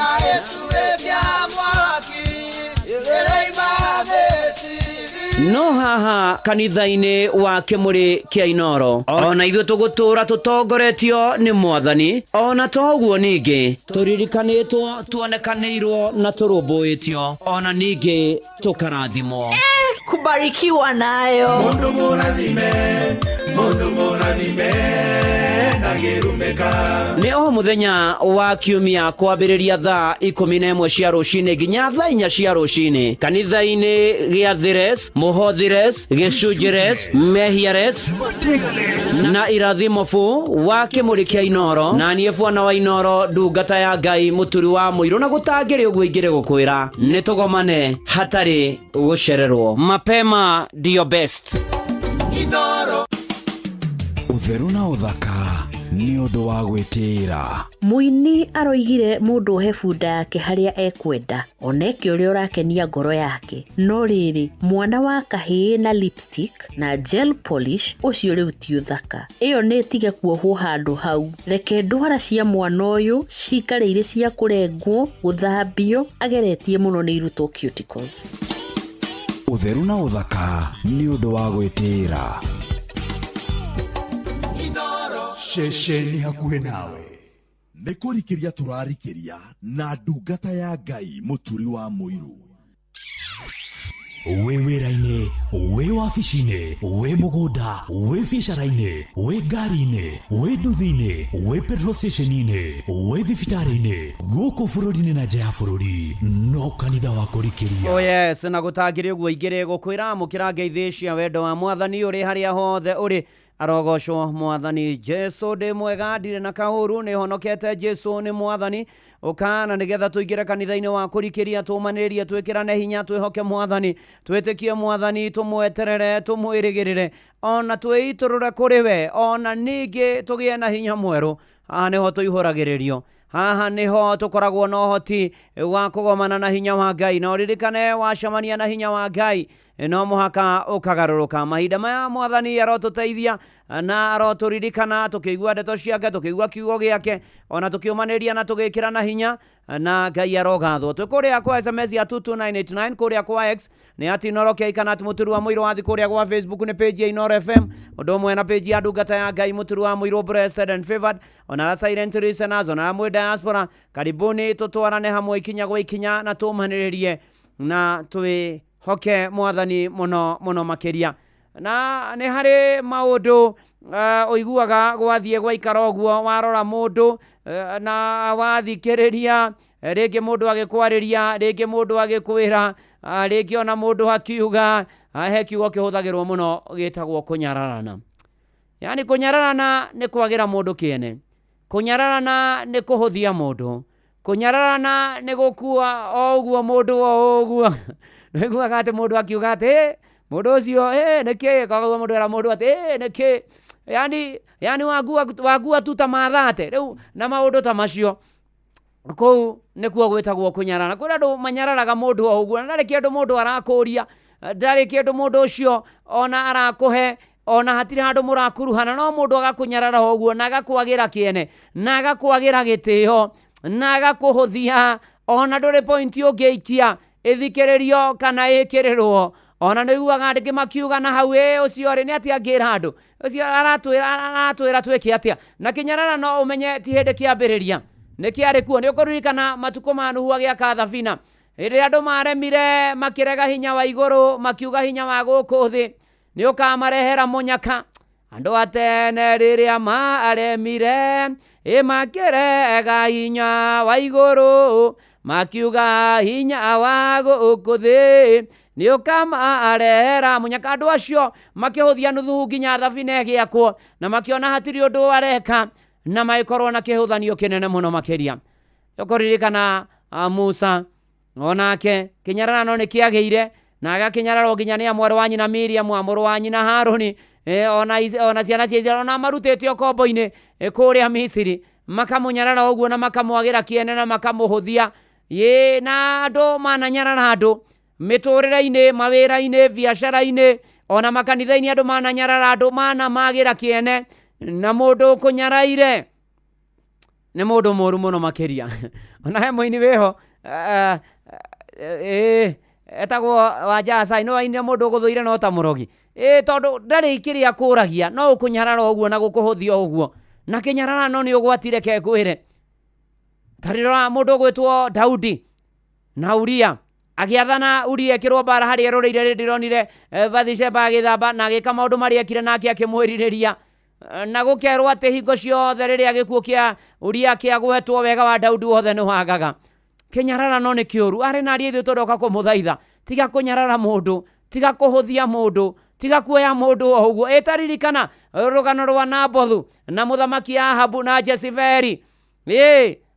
no haha kanitha-inĩ wa Kĩmũrĩ kĩa Inoro ona ithuĩ tũgũtũra tũtongoretio nĩ Mwathani ona toguo ningĩ tũririkanĩtwo tuonekanĩirwo na tũrũmbũĩtio ona ningĩ tũkarathimwo. Kubarikiwa nayo. Mundu mũrathime, mundu mũrathime ndangĩrumĩka. Nĩ o mũthenya wa kiumia kwambĩrĩria thaa 11 cia rũcinĩ nginya thaa 4 cia rũcinĩ kanitha-inĩ gĩa Thires, Mũhothires, Gĩcunjĩres, Mehiares na Irathimobu wa Kĩmũrĩ kĩa Inoro na niĩ bwana wa Inoro ndungata ya Ngai Mũturi wa Mũirũ na gũtangĩrĩ ũguo ingĩrĩ gũkwĩra nĩ tũgomane hatarĩ gũcererwo. Mapema ndio best. Inoro. Ũtheru na ũthaka nĩ ũndũ wa gwĩtĩĩra. Mũini aroigire mũndũ ohe bunda yake harĩa ekwenda oneke ũrĩa ũrakenia ngoro yake, no rĩrĩ mwana wa kahĩĩ na lipstick na gel polish ũcio rĩu ti ũthaka. Ĩyo nĩ ĩtige kuohwo handũ hau. Reke ndwara cia mwana ũyũ cikare irĩ cia kũrengwo, gũthambio, ageretie mũno nĩ irutwo cuticles. Ũtheru na ũthaka nĩ ũndũ wa gwĩtĩĩra. Ceceni hakuhĩ nawe. Nĩ kũrikĩria tũrarikĩria na ndungata ya Ngai Mũturi wa Mũirũ. Wĩ wĩra-inĩ, wĩ wabici-inĩ, wĩ mũgũnda, wĩ biacara-inĩ, wĩ ngari-inĩ, wĩ nduthi-inĩ, wĩ petrol station-inĩ, wĩ thibitarĩ-inĩ, gũkũ bũrũri-inĩ na nja ya bũrũri, no kanitha wa kũrikĩria. Oh yes, na gũtangĩrĩ ũguo ingĩrĩ gũkwĩra amũkĩra ngeithi cia wendo wa Mwathani ũrĩ harĩa hothe ũrĩ. Arogocwo Mwathani Jesu. Ndĩ mwega ndirĩ na kaũru, nĩ honokete Jesu nĩ Mwathani. Ũkana nĩgetha tũingĩre kanitha-inĩ wa kũrikĩria, tũmanĩrĩrie, twĩkĩrane hinya, twĩhoke Mwathani, twĩtĩkie Mwathani, tũmweterere, tũmwĩrĩgĩrĩre, ona twĩitũrũre kũrĩ we, ona ningĩ tũgĩe na hinya mwerũ. Haha nĩho tũihũragĩrĩrio, haha nĩho tũkoragwo na ũhoti wa kũgomana na hinya wa Ngai. Na ũririkane wacemania na hinya wa Ngai no mũhaka ũkagarũrũka. Mahinda maya Mwathani arotũteithia na arotũririkana tũkĩigua ndeto ciake, tũkĩigua kiugo gĩake, ona tũkĩũmanĩria na tũgĩkĩrana hinya, na Ngai arogathwo. Twĩ kũrĩa kwa SMS ya 22989, kũrĩa kwa X nĩ at Inoro K kana at Mũturi wa Mũirũ, wathi kũrĩa gwa Facebook nĩ page ya Inoro FM, ũndũ ũmwe na page ya ndungata ya Ngai Mũturi wa Mũirũ blessed and favored, ona la silent listeners, ona la mwĩ diaspora, karibuni tũtwarane hamwe ikinya gwa ikinya na tũmanĩrĩrie na twĩ hoke Mwathani mũno mũno makĩria. Na nĩ harĩ maũndũ ũiguaga gwathiĩ gwaikara ũguo, warora mũndũ na wathikĩrĩria rĩngĩ mũndũ agĩkwarĩria, rĩngĩ mũndũ agĩkwĩra, rĩngĩ ona mũndũ akiuga, He kiugo kĩhũthagĩrwo mũno gĩtagwo kũnyararana. Yaani kũnyararana nĩ kwagĩra mũndũ kĩene, kũnyararana nĩ kũhũthia mũndũ, kũnyararana nĩ gũkua o ũguo mũndũ o ũguo. Nĩũiguaga atĩ mũndũ akiuga atĩ "Ĩ, mũndũ ũcio ĩ nĩkĩ?" Koguo mũndũ era mũndũ atĩ "Ĩ nĩkĩ?" Yani wangua tu ta mathate rĩu na maũndũ ta macio. Kũu nĩkuo gwĩtagwo kũnyarara. Kwĩna andũ manyararaga mũndũ o ũguo, na ndarĩ kĩndũ mũndũ arakũria, ndarĩ kĩndũ mũndũ ũcio ona arakũhe, ona hatirĩ handũ mũrakuruhana, no mũndũ agakũnyarara o ũguo na agakwagĩra kĩene, na agakwagĩra gĩtĩo, na agakũhũthia, ona ndũrĩ point ũngĩikia ĩthikĩrĩrio kana ĩkĩrĩrwo. Ona nĩũiguaga andũ makiuga na hau, ĩ ũcio rĩ nĩ atĩa angĩra andũ, ũcio aratwĩra twĩke atĩa. Na kĩnyarara no ũmenye ti hĩndĩ kĩambĩrĩria, nĩ kĩarĩ kuo. Nĩ ũkũririkana matukũ ma Nuhu agĩaka thabina, rĩrĩa andũ maremire makĩrega hinya wa igũrũ, makiuga hinya wa gũkũ thĩ nĩ ũkamarehera mũnyaka. Andũ a tene rĩrĩa maremire ĩ makĩrega hinya wa igũrũ, makiuga hinya wa gũkũ thĩ nĩ ũkamarehera mũnyaka. Andũ acio makĩhũthia Nuhu nginya thabina ĩgĩakwo, na makĩona hatirĩ ũndũ areka, na magĩkorwo na kĩhũthanio kĩnene mũno makĩria. Ũkũririkana Musa onake kĩnyararano nĩ kĩagĩire, na agakĩnyararwo nginya nĩ mwarĩ wa nyina Miriam, mũrũ wa nyina Harũni, ona ciana cia Isiraeli, ona marutĩte ũkombo-inĩ kũrĩa Misiri, makamũnyarara ũguo na makamwagĩra kĩene na makamũhũthia. Ĩ na andũ mananyarara andũ mĩtũrĩre-inĩ, mawĩra-inĩ, biacara-inĩ, ona makanitha-inĩ, andũ mananyarara andũ, manamagĩra kĩene, na mũndũ ũkũnyaraire nĩ mũndũ mũru mũno makĩria. Ona he mũini wĩho etagwo Wanja Asai, no ainire mũndũ ũgũthũire no ta mũrogi. Tondũ ndarĩ kĩrĩa akũragia, no ũkũnyarara ũguo na gũkũhũthia ũguo. Na kĩnyararano nĩ ũgwati, reke ngwĩre. Ta rora mũndũ ũgwĩtwo Daudi na Uria agĩathana Uria ekĩrwo mbara harĩa eroreire, ndĩronire Bathisheba agĩthamba na agĩka maũndũ marĩa ekire, nake akĩmwĩrirĩria. Na gũkerwo atĩ hingo ciothe rĩrĩa gĩkuũ kĩa Uria kĩagwetwo, wega wa Daudi wothe nĩ wagaga. Kĩnyararano nĩ kĩũru. Arĩ na ariũ ithuĩ tũroka kũmũthaitha, tiga kũnyarara mũndũ, tiga kũhũthia mũndũ, tiga kuoya mũndũ o ũguo. Ĩtaririkana rũgano rwa Nabothu na mũthamaki Ahabu na Jezebeli.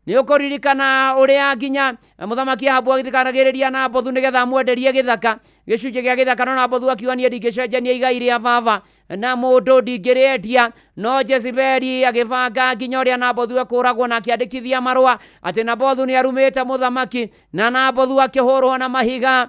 Nĩ ũkũririkana ũrĩa nginya mũthamaki Ahabu agĩthikanagĩrĩria Nabothu nĩgetha amwenderie gĩthaka, gĩcunjĩ gĩa gĩthaka, no Nabothu akiuga niĩ ndingĩcenjania igai rĩa baba na mũndũ, ndingĩrĩendia. No Jezebeli agĩbanga nginya ũrĩa Nabothu ekũragwo, na akĩandĩkithia marũa atĩ Nabothu nĩ arumĩte mũthamaki, na Nabothu akĩhũrwo na mahiga.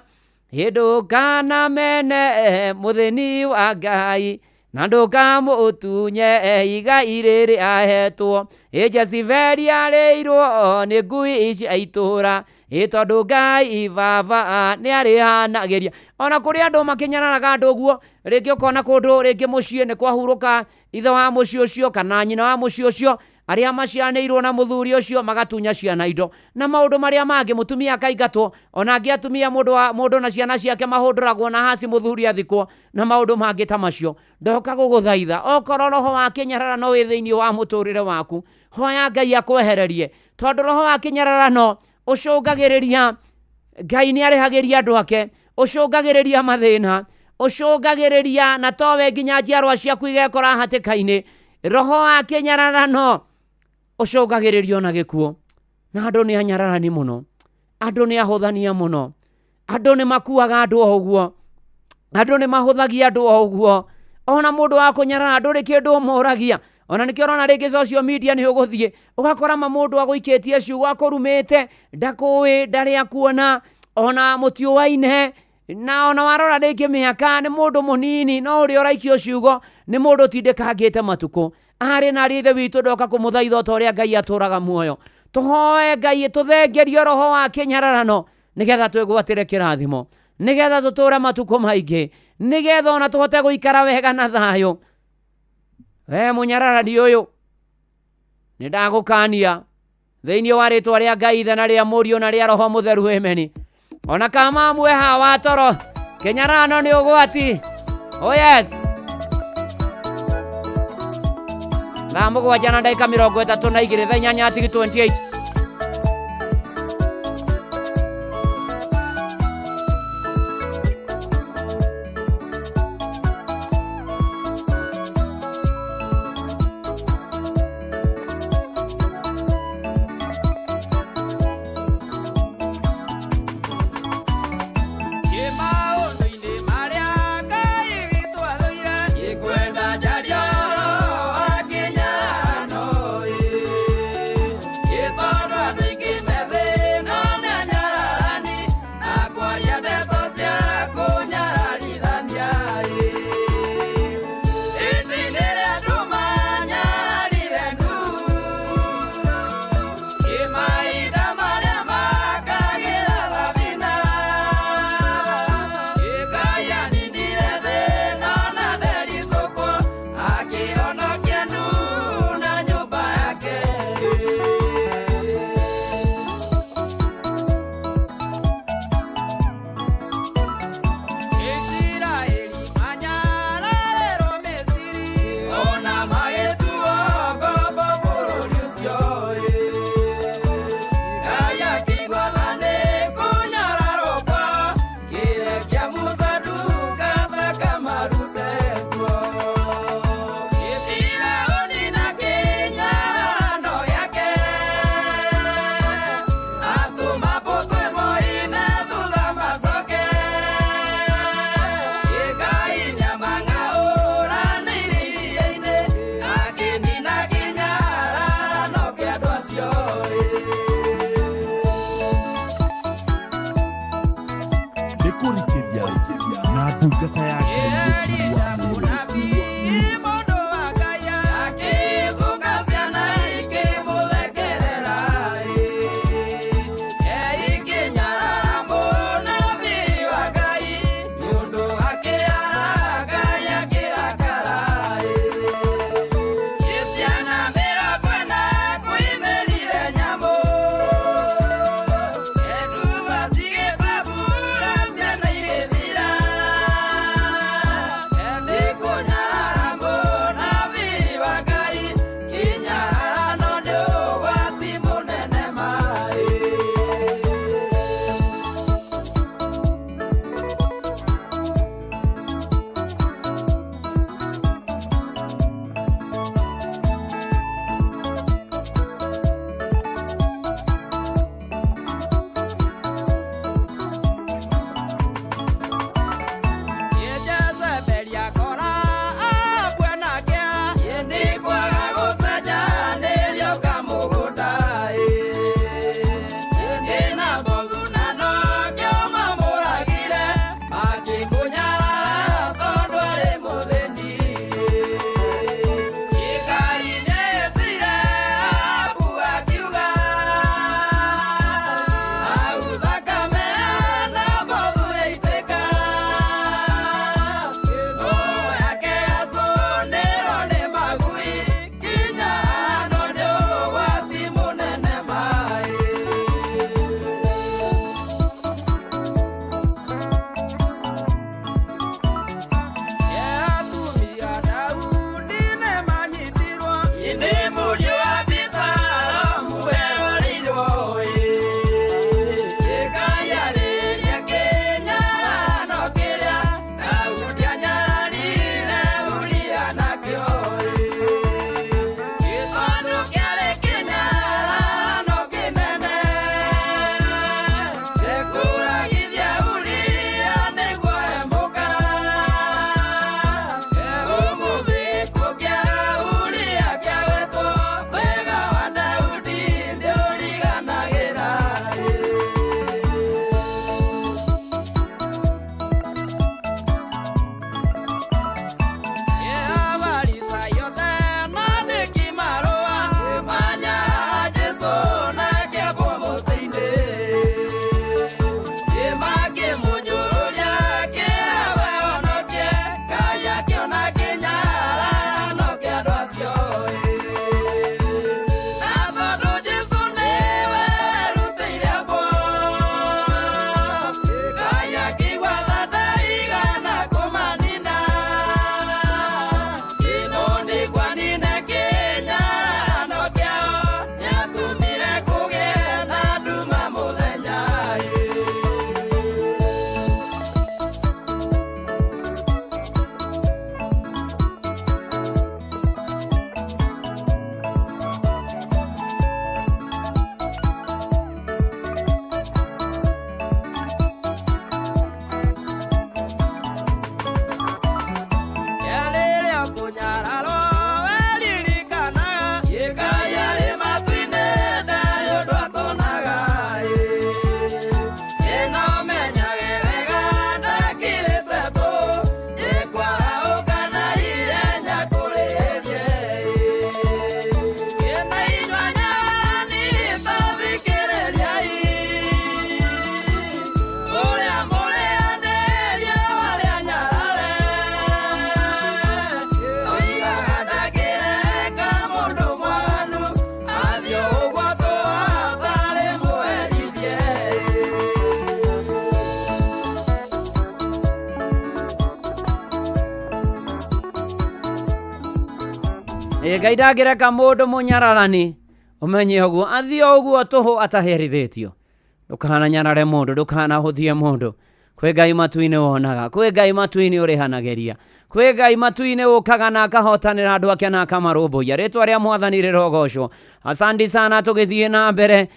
Ndũkanamene mũthĩni wa Ngai, na ndũkamũtunye igai rĩrĩ ahetwo. Ĩ Jezebeli arĩirwo nĩ ngui cia itũũra, ĩ tondũ Ngai baba nĩ arĩhanagĩria. Ona kũrĩ andũ makĩnyararaga andũ ũguo, rĩngĩ ũkona kũndũ rĩngĩ mũciĩ nĩ kwahurũka ithe wa mũciĩ ũcio kana nyina wa mũciĩ ũcio, arĩa macianĩirwo na mũthuri ũcio magatunya ciana indo na maũndũ marĩa mangĩ, mũtumia akaingatwo. Ona angĩ atumia mũndũ na ciana ciake mahũndũragwo na haci mũthuri athikwo na maũndũ mangĩ ta macio. Ndoka gũgũthaitha, okorwo roho wa kĩnyararano wĩ thĩinĩ wa mũtũrĩre waku, hoya Ngai akwehererie, tondũ roho wa kĩnyararano ũcũngagĩrĩria Ngai nĩ arĩhagĩria andũ ake, ũcũngagĩrĩria mathĩna, ũcũngagĩrĩria na towe nginya njiarwa ciaku igekora hatĩka-inĩ. Roho wa kĩnyararano ũcũngagĩrĩrio na gĩkuũ, na andũ nĩ anyararani mũno, andũ nĩ ahũthania mũno, andũ nĩ makuaga andũ o ũguo, andũ nĩ mahũthagia andũ o ũguo. Ona mũndũ wa kũnyarara ndũrĩ kĩndũ ũmũragia. Ona nĩkĩo ũrona rĩngĩ social media nĩ ũgũthiĩ ũgakora ma mũndũ agũikĩtie ciugo akũrumĩte, ndakũĩ, ndarĩ akuona, ona mũtiũaine, na ona warora rĩngĩ mĩaka nĩ mũndũ mũnini, no ũrĩa ũraikio ciugo nĩ mũndũ ũtindĩkangĩte matukũ. Arĩ na ariũ ithe witũ, ndoka kũmũthaitha o ta ũrĩa Ngai atũraga muoyo. Tũhoe Ngai tũthengerio roho wa kĩnyararano, nĩgetha twĩgwatĩre kĩrathimo, nĩgetha tũtũre matukũ maingĩ, nĩgetha ona tũhote gũikara wega na thayũ. We mũnyararani ũyũ, nĩ ndagũkania thĩinĩ wa rĩtwa rĩa Ngai Ithe na rĩa Mũriũ na rĩa Roho Mũtheru, ameni. Ona kama mweha wa toro, kĩnyararano nĩ ũgwati. Oh yes. Thaa 7 na ndagĩka 32, thaa 8 tigi 28. Ndungata ya Ngai Mũturi wa Mũrũ. Ngai ndangĩreka mũndũ mũnyararani ũmenye ũguo athiĩ o ũguo tũhũ ataherithĩtio. Ndũkananyarare mũndũ, ndũkanahũthie mũndũ. Kwĩ Ngai matu-inĩ wonaga, kwĩ Ngai matu-inĩ ũrĩhanagĩria, kwĩ Ngai matu-inĩ ũkaga na akahotanĩra andũ ake na akamarũmbũiya. Rĩtwa rĩa Mwathani rĩrogocwo. Asante sana, tũgĩthiĩ na mbere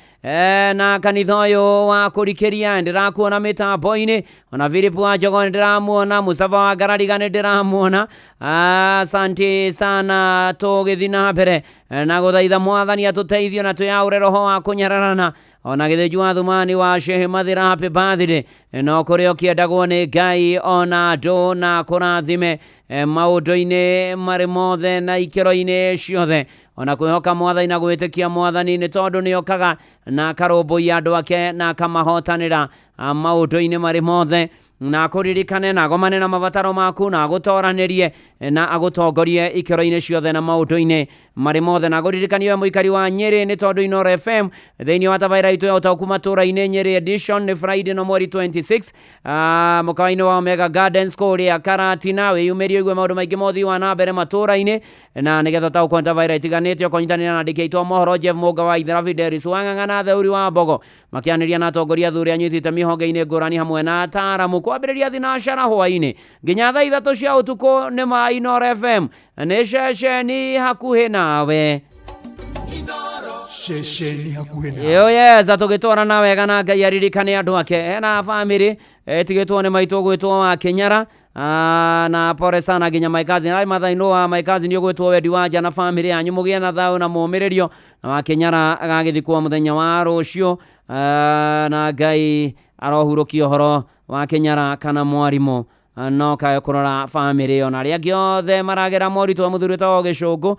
na kanitha ũyũ wa kũrikĩria. Ndĩrakuona mĩtambo-inĩ, ona Philip wa Njogo nĩndĩramuona, Mustafa wa Ngarariga nĩndĩramuona. Asante sana, tũgĩthiĩ na mbere na gũthaitha Mwathani atũteithie na twĩyaũre roho wa kũnyararana. Ona Gĩthĩnju wa Thumani wa Shehe Mathira, happy birthday. No kũrĩ ũkĩendagwo nĩ Ngai ona andũ na kũrathime maũndũ-inĩ marĩ mothe na ikĩro-inĩ ciothe, ona kwĩhoka Mwathani na gwĩtĩkia Mwathani, nĩ tondũ nĩ okaga na akarũmbũiya andũ ake na akamahotanĩra maũndũ-inĩ marĩ mothe, na akũririkane na agomane na mabataro maku na agũtoranĩrie na agũtongorie ikĩro-inĩ ciothe na maũndũ-inĩ marĩ mothe, na agũririkanie we mũikari wa Nyĩrĩ, nĩ tondũ Inooro FM thĩinĩ wa tabarĩra itũ ya ũtaũku matũra-inĩ Nyĩrĩ edition nĩ Friday no mweri 26, mũkawa-inĩ wa Omega Gardens kũrĩa Karatina. Wĩyumĩrie ũigue maũndũ maingĩ ma ũthii wa na mbere matũra-inĩ, na nĩgetha ũtaũkwo nĩ tabarĩra itiganĩte, ũkonyitanĩra na andĩki aitũ a mohoro Jeff Mũnga wa Ithera, Fidelis Wang'ang'a na Theuri wa Mbogo, makĩanĩria na atongoria athuri anyiti itemi honge-inĩ ngũrani hamwe na ataaramu, kwambĩrĩria thinacara hwaĩ-inĩ nginya thaa 3 cia ũtukũ. Nĩ ma Inooro FM nĩ ceceni hakuhĩ nawe. Ceceni hakuhĩ nawe. Yo yes, tũgĩtwarana wega na Ngai aririkane andũ ake. Hena bamĩrĩ ĩtigĩtwo nĩ maitũ gwĩtwo wa Kĩnyara. Na pole sana nginya my cousin arĩ mathainũ wa my cousin ũgwĩtwo Wendi wa Nja na bamĩrĩ yanyu, mũgĩe na thayũ na mũmĩrĩrio, na wa Kĩnyara agagĩthikwo mũthenya wa rũciũ. Na Ngai arohurũkia ũhoro wa Kĩnyara kana mwarimũ no kae kũrora bamĩrĩ ĩyo na arĩa angĩ othe maragera moritũ wa mũthuri wĩtagwo Gĩcũngũ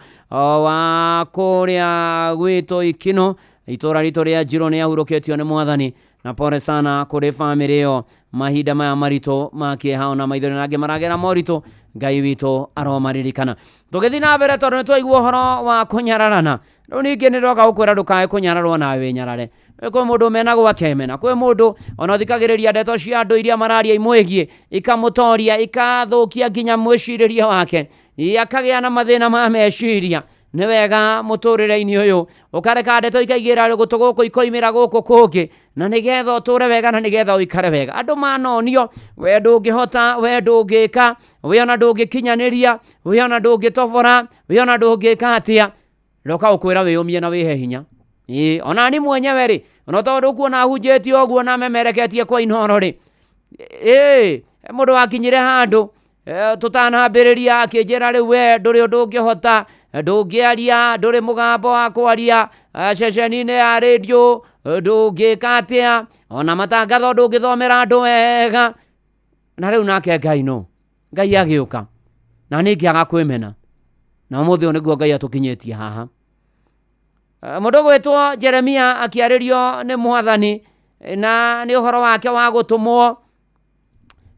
wa kũrĩa gwitũ Ikino, itũra ritũ rĩa Njirũ, nĩ ahurũkĩtio nĩ Mwathani, na pole sana kũrĩ bamĩrĩ ĩyo mahinda maya maritũ ma kĩeha ona maithori, na angĩ maragera moritũ, Ngai witũ aromaririkana. Tũgĩthiĩ na mbere, tondũ nĩ twaigua ũhoro wa kũnyararana, rĩu ningĩ nĩ ndoka gũkwĩra ndũkae kũnyararwo nawe wĩnyarare. Kwĩ mũndũ menagwo akemena, kwĩ mũndũ ona ũthikagĩrĩria ndeto cia andũ iria mararia imwĩgiĩ, ikamũtoria, ikathũkia nginya mwĩcirĩrie wake, akagĩa na mathĩna ma meciria. Nĩ wega mũtũrĩre-inĩ ũyũ ũkareka ndeto ikaigĩra gũtũ gũkũ ikoimĩra gũkũ kũngĩ, na nĩgetha ũtũre wega na nĩgetha ũikare wega. Andũ manonio we ndũngĩhota, we ndũngĩka, we ona ndũngĩkinyanĩria, we ona ndũngĩtobora, we ona ndũngĩka atĩa, ndoka gũkwĩra wĩyũmie na wĩhe hinya. Ĩĩ, ona ni mwenyewe rĩ, ona tondũ kuona hunjĩtie ũguo na memereketie kwa Inooro rĩ, ĩĩ mũndũ wakinyire handũ tũtanambĩrĩria akĩnjĩra rĩu we ndũrĩ ũndũ ũngĩhota, ndũngĩaria, ndũrĩ mũgambo wa kwaria ceceni-inĩ ya rĩndiũ, ndũngĩka atĩa, ona matangatho ndũngĩthomera andũ wega. Na rĩu nake Ngai no Ngai agĩũka na nĩ ngĩaga kwĩmena, na ũmũthĩ ũyũ nĩguo Ngai atũkinyĩtie haha. Mũndũ gwĩtwo Jeremia akĩarĩrio nĩ Mwathani na nĩ ũhoro wake wa gũtũmwo,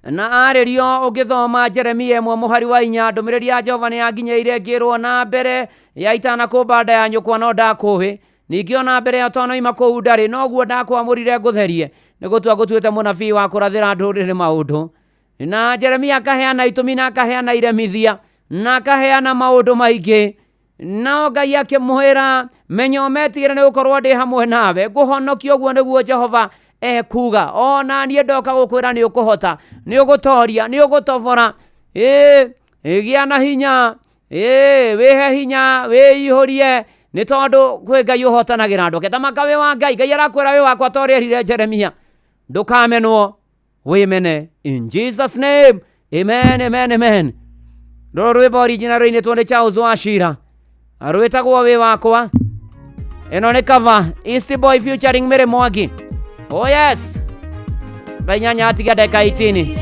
na arĩrio ũngĩthoma Jeremia 1 mũhari wa 4, ndũmĩrĩri ya Jehova nĩ yanginyĩire ngĩrwo na mbere ya itanakũmba nda ya nyũkwa no ndakũĩ, ningĩ ona mbere ya ũtanoima kũu ndarĩ noguo ndakwamũrire ngũtherie, nĩ gũtua ngũtuĩte mũnabii wa kũrathĩra ndũrĩrĩ maũndũ. Na Jeremia akaheana itũmi na akaheana iremithia na akaheana maũndũ maingĩ, nao Ngai akĩmwĩra menya ũmetigĩre nĩ gũkorwo ndĩ hamwe nawe, ngũhonokia, ũguo nĩguo Jehova ekuga. Ona niĩ ndoka gũkwĩra nĩ ũkũhota, nĩ ũgũtoria, nĩ ũgũtobora. Ĩĩ, gĩa na hinya, ĩĩ wĩhe hinya, wĩihũrie, nĩ tondũ kwĩ Ngai ũhotanagĩra andũ ake. Tamaka wĩ wa Ngai, Ngai arakwĩra wĩ wakwa ta ũrĩa erire Jeremia, ndũkamenwo, wĩmene, in Jesus name, amen, amen, amen. Rũrũ rwĩmbo original rũinĩtwo nĩ Charles Wachira, rwĩtagwo wĩ wakwa. Ĩno nĩ cover East Boy featuring Mary Mwangi. Oh yes, thaa 8 atiga ndagĩka 18.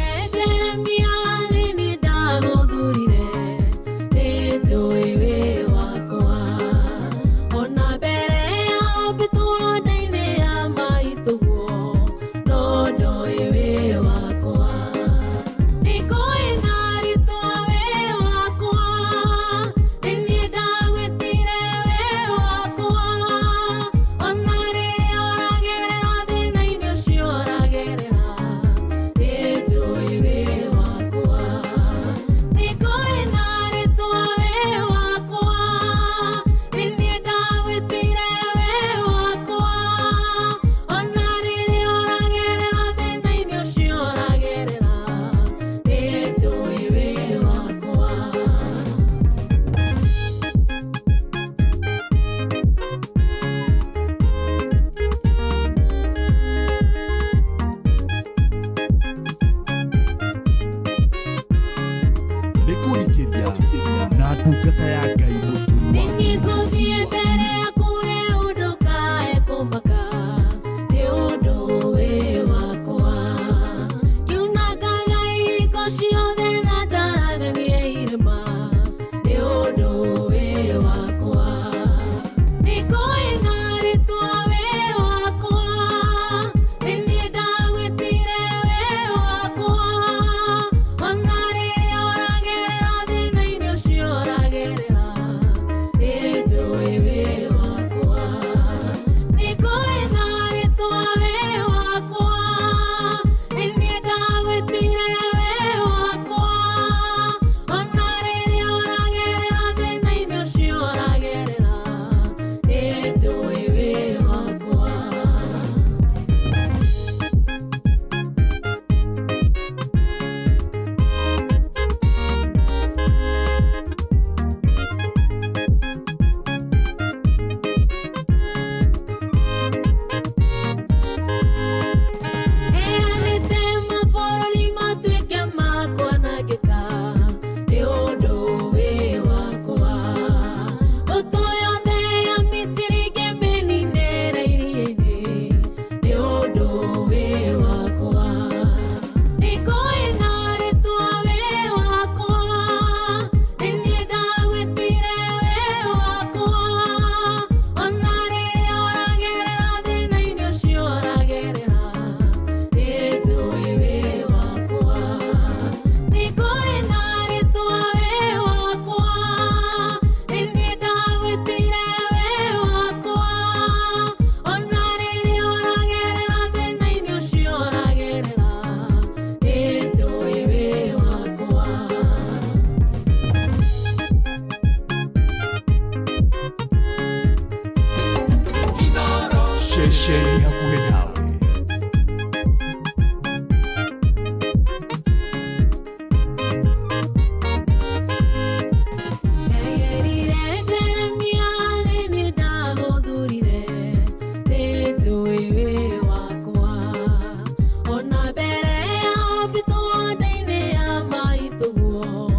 Ona mbere ya ũmbĩtwo nda-inĩ ya maitũguo,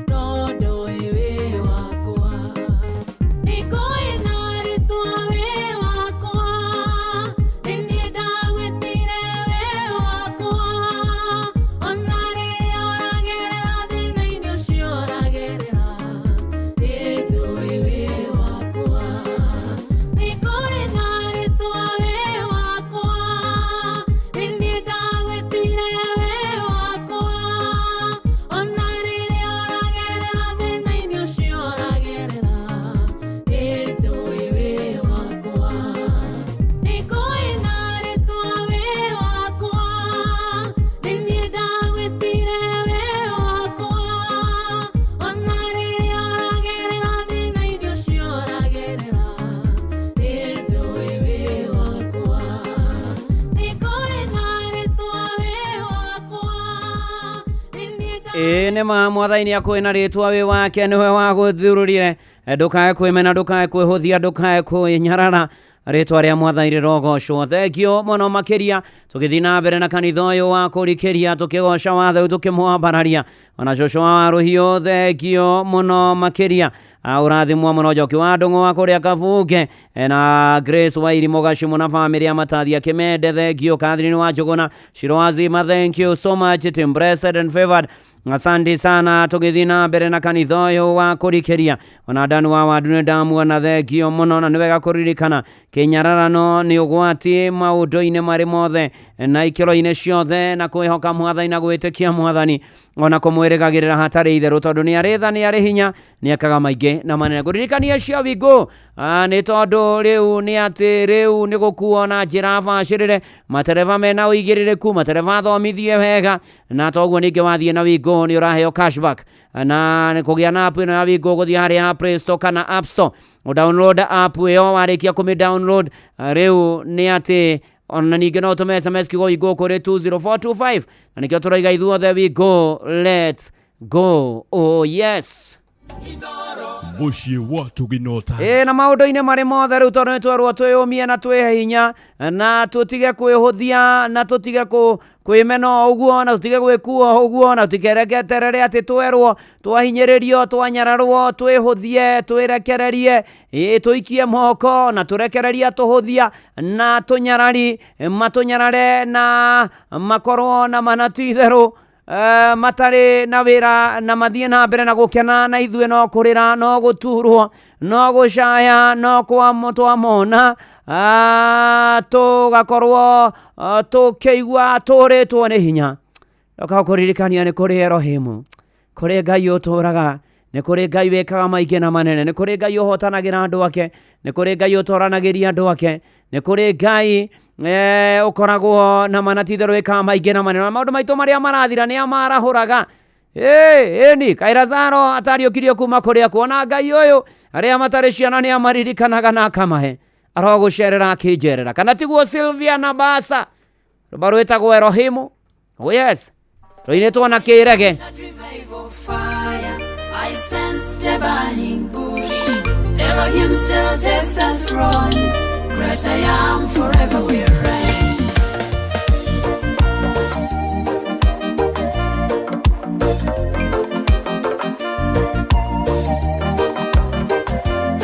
no ndoĩ wĩ wakwa. Nĩngũĩ na rĩtwa wĩ wakwa, nĩ niĩ ndagwĩtire wĩ wakwa. Ona rĩrĩa ũragerera thĩna-inĩ ũcio ũragerera, nĩnjũĩ wĩ wakwa. Nĩngũĩ na rĩtwa wĩ wakwa, nĩ niĩ ndagwĩtire wĩ wakwa. Ona rĩrĩa ũragerera thĩna-inĩ ũcio ũragerera, nĩnjũĩ wĩ wakwa. Nĩngũĩ na rĩtwa wĩ wakwa, nĩ niĩ ndagwĩtire wĩ wakwa. Ona rĩrĩa ũragerera thĩna-inĩ ũcio ũragerera, nĩnjũĩ wĩ wakwa. Nĩngũĩ na rĩtwa wĩ wakwa, nĩ niĩ Ĩĩ nĩ ma mwathani nĩ na rĩtwa wĩ wake nĩwe wagũthururire. Ndũkae kwĩmena, ndũkae kwĩhũthia, ndũkae kwĩnyarara, rĩtwa rĩa mwathani rĩrogocwo. Thengio mũno makĩria. Tũgĩthiĩ na mbere na kanitha ũyũ wa kũrikĩria, tũkĩgoca watheu, tũkĩmwambararia ona cũcũ wa rũhiũ. Thengio mũno makĩria. Ũrathimwo mũno Njoki wa Ndũng'ũ wa kũrĩa Kabunge, na Grace Wairimu Gacimu na famĩlĩ ya Matathia Kĩmende. Thengio. Catherine wa Njũgũna Shiro Wazima, thank you so much. Team blessed and favored, asante sana. Tũgĩthiĩ na mbere na kanitha ũyũ wa kũrikĩria, ona Dani wa Wandu nĩ ndamuona, thengio mũno. Na nĩ wega kũririkana kĩnyararano nĩ ũgwati maũndũ-inĩ marĩ mothe na ikĩro-inĩ ciothe, na kwĩhoka mwathani na gwĩtĩkia mwathani ona kũmwĩrĩgagĩrĩra hatarĩ itherũ, tondũ nĩ arĩ tha, nĩ arĩ hinya, nĩ ekaga maingĩ na manene. Ngũririkania cia wingũ, nĩ tondũ rĩu nĩ atĩ rĩu nĩ gũkuo na njĩra bacĩrĩre, matereba mena ũigĩrĩrĩku, matereba athomithie wega, na toguo ningĩ wathiĩ na wingũ nĩ ũraheo cashback. Na nĩ kũgĩa na app ĩno ya wingũ, gũthiĩ harĩa Play Store kana App Store, download app ĩyo. Warĩkia kũmĩ download, rĩu nĩ atĩ ona ningĩ no ũtũme SMS kiugo wingũ kũrĩ 20425, na nĩkĩo tũroiga ithuothe, we go, let's go, oh yes. Mũciĩ wa Tũginota. Ĩ na maũndũ-inĩ marĩ mothe rĩu, tondũ nĩ twerwo twĩyũmie na twĩhe hinya na tũtige kwĩhũthia na tũtige kwĩmena o ũguo na tũtige gwĩkua o ũguo na tũtikereketerere atĩ twerwo, twahinyĩrĩrio, twanyararwo, twĩhũthie, twĩrekererie, ĩ tũikie moko na tũrekererie tũhũthia na tũnyarari matũnyarare na makorwo na mana ti itherũ, matarĩ na wĩra na mathiĩ na mbere na gũkena, na ithuĩ no kũrĩra, no gũturwo, no gũcaya, no twamona, tũgakorwo tũkĩigua tũrĩtwo nĩ hinya. Ndoka kũririkania nĩ kũrĩ Erohimu, kũrĩ Ngai ũtũraga, nĩ kũrĩ Ngai wĩkaga maingĩ na manene, nĩ kũrĩ Ngai ũhotanagĩra andũ ake, nĩ kũrĩ Ngai ũtoranagĩria andũ ake, nĩ kũrĩ Ngai ũkoragwo na mana ti itherũ wĩkaga maingĩ na manene. Na maũndũ maitũ marĩa marathira nĩ amarahũraga. Ĩni kaĩ Lazaro atariũkirio kuma kũrĩa kuona Ngai ũyũ arĩa matarĩ ciana nĩ amaririkanaga na akamahe, arogũcerera akĩnjerera, kana tiguo Sylvia na Basa? Rũmba rwĩtagwo Erohimu, oh yes, rũinĩtwo na kĩrege. Revival fire, I sense the burning bush. Elohim still takes the throne. Great I am, forever we reign.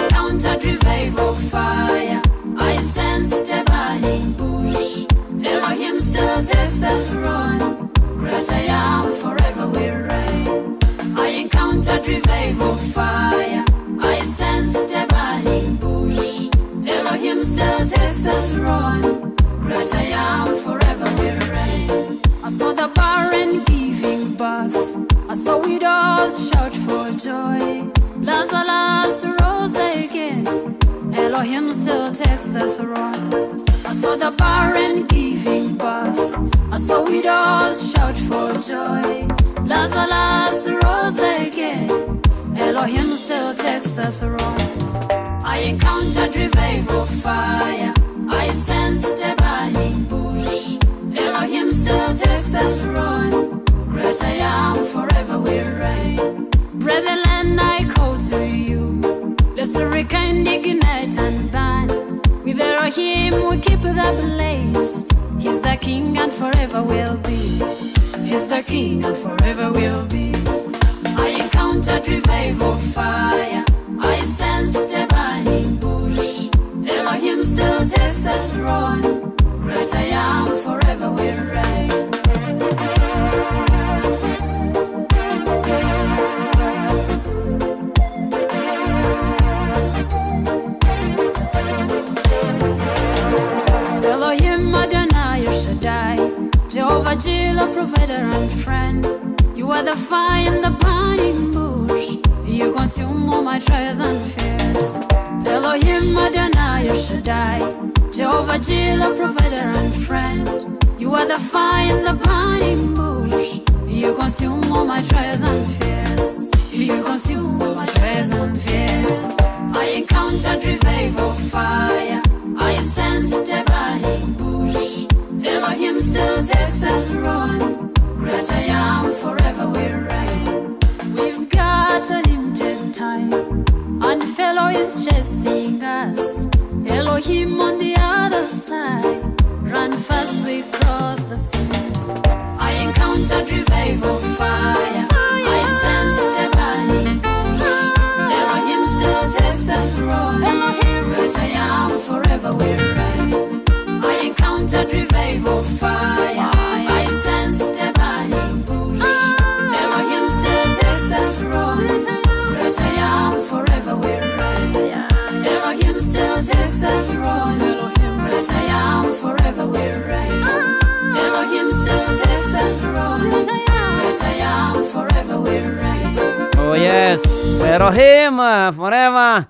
Countered revival fire, I sense the burning bush. Elohim still takes the throne. Great I am, forever we reign. I encountered revival fire. I sense the burning bush. Elohim still takes the throne. Great I am, forever we reign. I saw the barren giving birth. I saw widows shout for joy. Lazarus rose again. Elohim still takes the throne. I saw the barren giving birth. I saw widows shout for joy. Lazarus rose again. Elohim still takes the throne. I encountered revival fire. I sensed the burning bush. Elohim still takes the throne. Great I am, forever we reign. Brethren, I call to you. Let's rekindle, ignite and burn. With Elohim we keep the blaze. He's the King and forever will be. He's the King and forever will be. I encountered revival fire. I sensed a burning bush. Elohim still takes the throne. Great I am, forever will reign. Elohim Adonai El Shaddai, Jehovah Jireh, provider and friend. You are the fire in the burning bush. You consume all my trials and fears. Elohim Adonai El Shaddai, Jehovah Jireh, provider and friend. You are the fire in the burning bush. You consume all my trials and fears. You consume all my trials and fears. I encountered revival fire. I sensed a burning bush. Elohim still takes the throne. Great I am, forever will reign. We've got a limited time, and fellow is chasing us. Elohim on the other side. Run fast, we cross the sea. I encountered revival fire. I sensed a burning bush. Elohim still takes the throne. Great I am, forever will reign. I encountered revival fire. I sensed a burning bush. Elohim still takes the throne. Great I am, forever will reign. Elohim still takes the throne. Great I am, forever will reign. Elohim still takes the throne. Great I am, forever will reign. Oh yes, Elohim forever.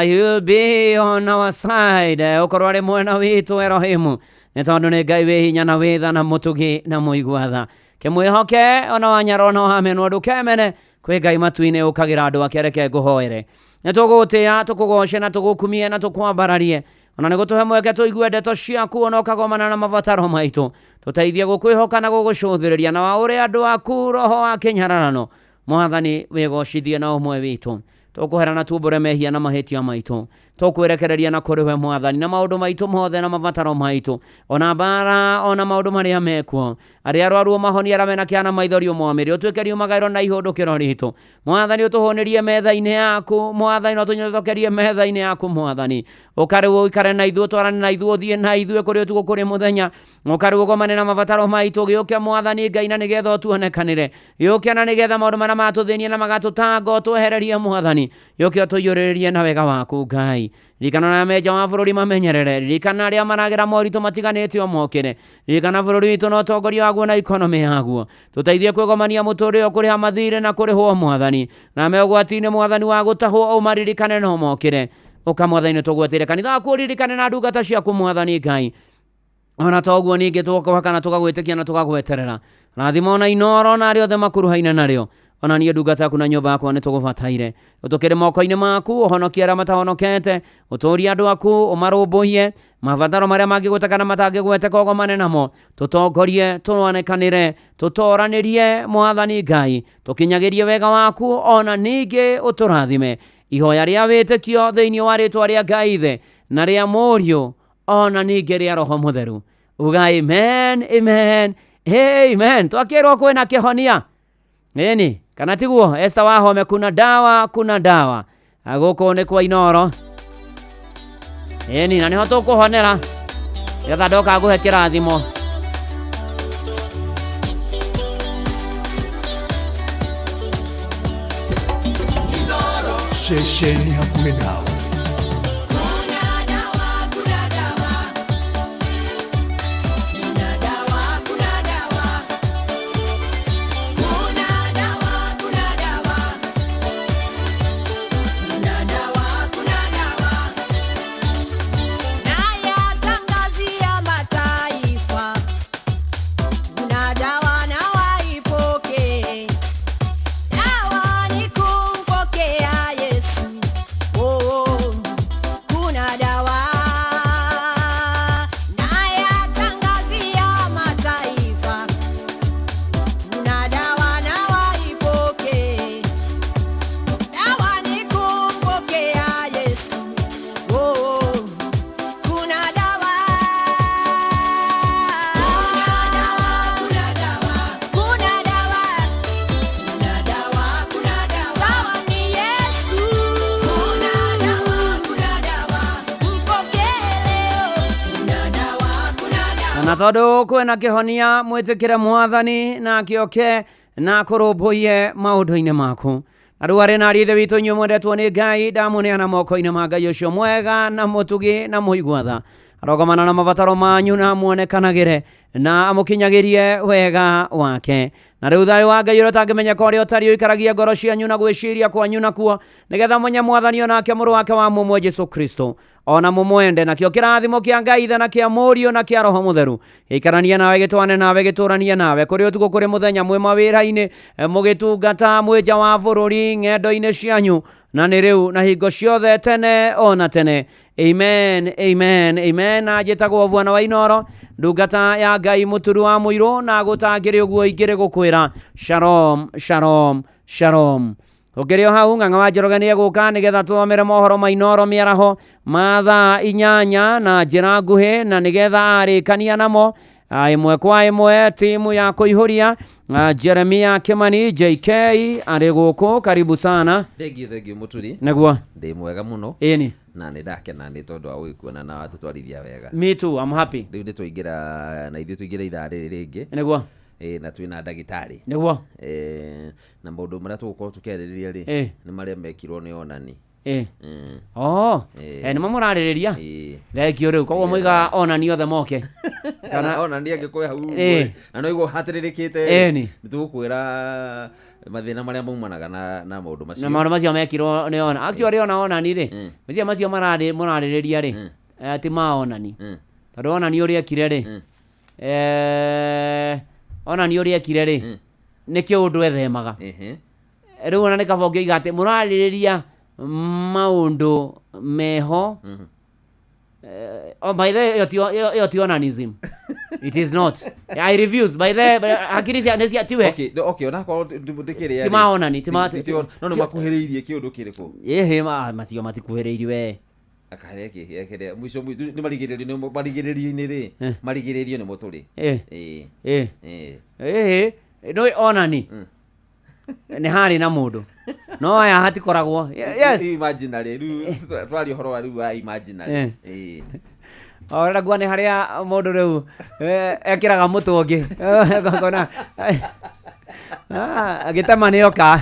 You'll be on our side. Ũkorwo arĩ mwena witũ Elohim, nĩ tondũ nĩ Ngai wĩ hinya na wĩ tha na mũtugi na mũigua tha. Kĩmwĩhoke ona wanyarwo na wamenwo ndũkemene, kwĩ Ngai matu-inĩ ũkagĩra andũ ake. Reke ngũhoere. Nĩ tũgũgũtĩĩa, tũkũgoce na tũgũkumie na tũkwambararie, ona nĩ gũtũhe mweke tũigue ndeto ciaku ona ũkagomana na mabataro maitũ. Tũteithie gũkwĩhoka na gũgũcũthĩrĩria na waũre andũ aku roho wa kĩnyararano. Mwathani wĩgocithie na ũmwe witũ. Tũkũherana tumbũre mehia na mahĩtia maitũ. Tũkwĩrekereria na kũrĩ we Mwathani na maũndũ maitũ mothe na mabataro maitũ, ona mbara ona maũndũ marĩa mekuo. Arĩa arwaru ũmahonie, arĩa mena kĩana maithori ũmomĩrie, ũtuĩke riumagaĩro na ihũndũkĩro ritũ. Mwathani ũtũhũnĩrie metha-inĩ yaku. Mwathani no tũnyotokerie metha-inĩ yaku. Mwathani ũkarĩu ũikare na ithuĩ, ũtwarane na ithuĩ, ũthiĩ na ithuĩ kũrĩ ũtukũ kũrĩ mũthenya. Ũkarĩu ũgomane na mabataro maitũ. Gĩũke Mwathani Ngai na nĩgetha ũtuonekanĩre. Gĩũke na nĩgetha maũndũ marĩa matũthĩnia na magatũtanga ũtwehererie Mwathani. Gĩũke ũtũiyũrĩrĩrie na wega waku Ngai. Ririkana arĩa menja wa bũrũri mamenyerere. Ririkana arĩa maragera moritũ matiganĩte ũmokĩre. Ririkana bũrũri witũ na ũtongoria waguo na ikonomĩ yaguo. Tũteithie kwĩgomania mũtũrĩre kũrĩha mathirĩ na kũrĩhwo Mwathani. Na me ũgwati-inĩ Mwathani wa gũtahwo ũmaririkane na ũmokĩre. Ũka Mwathani nĩtũgwetire kanitha waku ũririkane na ndungata ciaku Mwathani Ngai. Ona toguo ningĩ tũgũkũhoka na tũgagwĩtĩkia na tũgagweterera. Rathima ona Inooro na arĩa othe makuruhaine narĩo. Ona niĩ ndungata yaku na nyũmba yakwa nĩtũgũbataire. Ũtũkĩre moko-inĩ maku, ũhonokie arĩa matahonokete, ũtũũrie andũ aku, ũmarũmbũiye, mabataro marĩa mangĩgweteka na matangĩgweteka ũgomane namo. Tũtongorie, tũonekanĩre, tũtoranĩrie Mwathani Ngai, tũkinyagĩrie wega waku, ona ningĩ ũtũrathime. Ihoya rĩa wĩtĩkio thĩinĩ wa rĩtwa rĩa Ngai Ithe na rĩa Mũriũ ona ningĩ rĩa Roho Mũtheru. Uga amen, amen, amen. Twakĩrwo kwĩna kĩhonia. Nini? Kana tiguo? Esther Wahome, kuna dawa, kuna dawa. Gũkũ nĩ kwa Inooro. Ĩni, na nĩho tũkũhonera nĩgetha ndoka ngũhe kĩrathimo. Ceceni hakuhĩ nawe. Nayatangazia mataifa, kuna dawa na waipokee. Dawa ni kumpokea Yesu. Oh, oh. Na tondũ kwĩna kĩhonia, mwĩtĩkĩre mwathani na akĩoke na akũrũmbũiye maũndũ-inĩ maku. Na rĩu arĩ na ariũ a ithe witũ inyuĩ mwendetwo nĩ Ngai, ndamũneana moko-inĩ ma Ngai ũcio mwega na mũtugi na mũigua tha. Arogomana na mabataro manyu na amuonekanagĩre na amũkinyagĩrie wega wake. Na rĩu thayũ wa Ngai ũrĩa ũtangĩmenyeka ũrĩa ũtariĩ ũikaragie ngoro cianyu na gwĩciria kwanyu nakuo, nĩgetha mũmenye Mwathani o nake Mũrũ wake wa mũmwe Jesu Kristo, o na mũmwende. Nakĩo kĩrathimo kĩa Ngai Ithe na kĩa Mũriũ na kĩa Roho Mũtheru gĩikaranie nawe, gĩtwane nawe, gĩtũranie nawe, kũrĩ ũtukũ kũrĩ mũthenya, mwĩ mawĩra-inĩ, mũgĩtungata, mwĩ nja wa bũrũri, ng'endo-inĩ cianyu, na nĩ rĩu na hingo ciothe, tene o na tene. Amen, amen, amen. Na njĩtagwo Bwana wa Inooro, ndungata ya Ngai, mũturi wa mũirũ, na gũtangĩrĩ ũguo ingĩrĩ gũkwĩra shalom, shalom, shalom. Ũkĩrĩ o hau, Ng'ang'a wa Njoroge nĩ egũka nĩgetha tũthomere mohoro ma Inooro mĩaraho ma thaa 8 na njĩra nguhĩ, na nĩgetha arĩkania namo ĩmwe kwa ĩmwe timu ya kũihũria. Jeremia Kimani JK arĩ gũkũ, karibu sana. Thengiũ, thengiũ mũturi. Nĩguo. Ndĩ mwega mũno. Ĩni. Na nĩ ndakena nĩ tondũ wa gũgĩkuona na watũtwarithia wega. Me too, I'm happy. Rĩu nĩ twaingĩra na ithuĩ tũingĩra ithaa rĩrĩ rĩngĩ. Nĩguo. Ĩ, na twĩna ndagĩtarĩ. Nĩguo. Ĩ, na maũndũ marĩa tũgũkorwo tũkĩarĩrĩria rĩ, nĩ marĩa mekirwo nĩ onani. Oh, nĩmo mũrarĩrĩria? Thengio rĩu, koguo mũigaga onani othe moke. Kana onani angĩkorwo hau ũguo rĩ, na no igua hatĩrĩrĩkĩte rĩ, Ĩni. nĩ tũgũkwĩra mathĩna marĩa maumanaga na maũndũ macio. Na maũndũ macio mekirwo nĩ ona. Actually ona onani rĩ, macio macio mũrarĩrĩria rĩ, ti ma onani. Tondũ onani ũrĩa ekire rĩ, onani ũrĩa ekire rĩ, nĩ kĩũndũ ethemaga. Rĩu ona nĩ kaba ũngĩoiga atĩ mũrarĩrĩria maũndũ meho. Oh, by the way, ĩyo ti onanism. It is not. I refuse. By the way, hakiri cia nĩ cia tiwe. Okay, onakorwo ndĩkĩrĩa Ti rĩ, ma onani, ti ma no nĩ makuhĩrĩirie kĩũndũ kĩrĩkũ? Ĩhĩ, macio matikuhĩrĩirie we. Akareke mwisho nĩ marigĩrĩrio nĩ marigĩrĩrio-inĩ rĩ, marigĩrĩrio nĩ mũtũrĩ. Ĩĩ. Ĩhĩ, no onani nĩ harĩ na mũndũ, no aya hatikoragwo. Yes. Imaginary, rĩu twaria ũhoro wa rĩu wa imaginary. Ũrenda kuga nĩ harĩa mũndũ rĩu ekĩraga mũtwe ũngĩ kona gĩtema nĩ oka.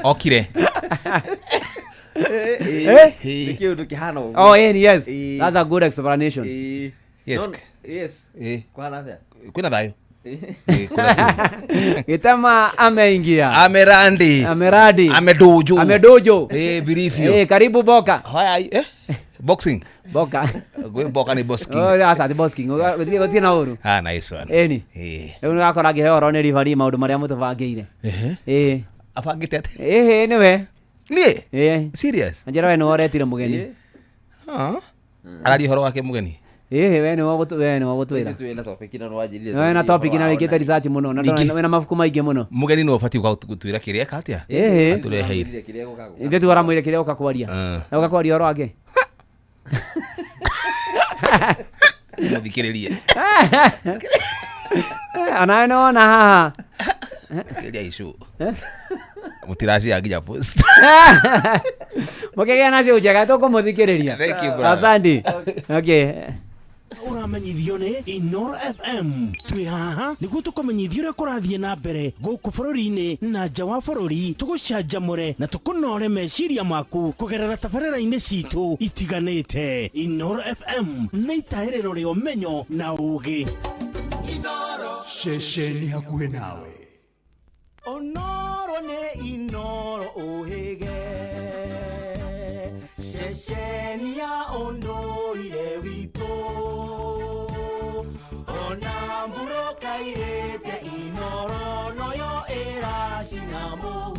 Okire. Nĩ kĩũndũ kĩhana ũguo. Oh, yes. That's a good explanation. Yes. Yes. Kũhana atĩa? Kwĩna thayũ. Gĩtema ameingia. Amerandi. Ameradi. Amedojo. Amedojo. Vilivyo. Karibu Boka. Haya, boxing. Boka. Gwĩ boka nĩ boxing. Oh, aca ti boxing. Gũtirĩ na ũru. Ah, nice one. Ĩni. Rĩu nĩ wakora ngĩheo ũhoro nĩ referee maũndũ marĩa mũtũbangĩire. Abangĩte atĩa? Ĩhĩ, nĩwe. Niĩ? Ĩĩ. Serious? Njĩra we nĩwe ũretire mũgeni. Ah. Araria ũhoro wake mũgeni. Ĩhĩ, we nĩwe ũgũtwĩra. Twĩ na topic ĩno nĩwanjĩrire. We na topic na wĩkĩte research mũno na Ningĩ- wĩna mabuku maingĩ mũno. Mũgeni nĩwe ũbatiĩ gũka gũtwĩra kĩrĩa eka atĩa? Ĩhĩ. Atũreheire. Ithuĩ tu aramwĩre kĩrĩa ũka kwaria. Na ũka kwaria ũhoro wake. Mũthikĩrĩrie. Onawe nĩ wona haha. Kĩrĩa icũ. Mũtiracia nginya post. Mũkĩgĩa na show njega, tũkũmũthikĩrĩria. Thank you, brother. Asante. Okay. Ũramenyithio nĩ Inoro FM. Twĩ haha nĩguo tũkũmenyithia ũrĩa kũrathiĩ na mbere gũkũ bũrũri-inĩ na nja wa bũrũri, tũgũcanjamũre na tũkũnore meciria maku kũgerera tabarĩra-inĩ citũ itiganĩte. Inoro FM nĩ itahĩrĩro rĩa ũmenyo na ũgĩ. Ceceni hakuhĩ nawe. Onoro nĩ Inoro ũhĩge, ceceni ya ũndũire witũ, ona mbura kairĩte Inoro noyo ĩracina mũhu.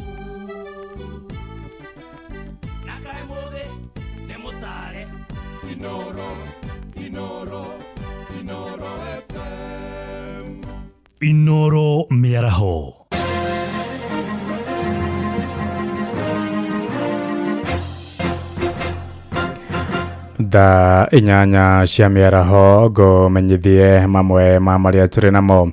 Na kaĩ mũthĩ nĩ mũtare. Inoro, Inoro, Inoro FM. Inoro mĩaraho. Thaa 8 cia mĩaraho, ngũmenyithie mamwe ma marĩa tũrĩ namo.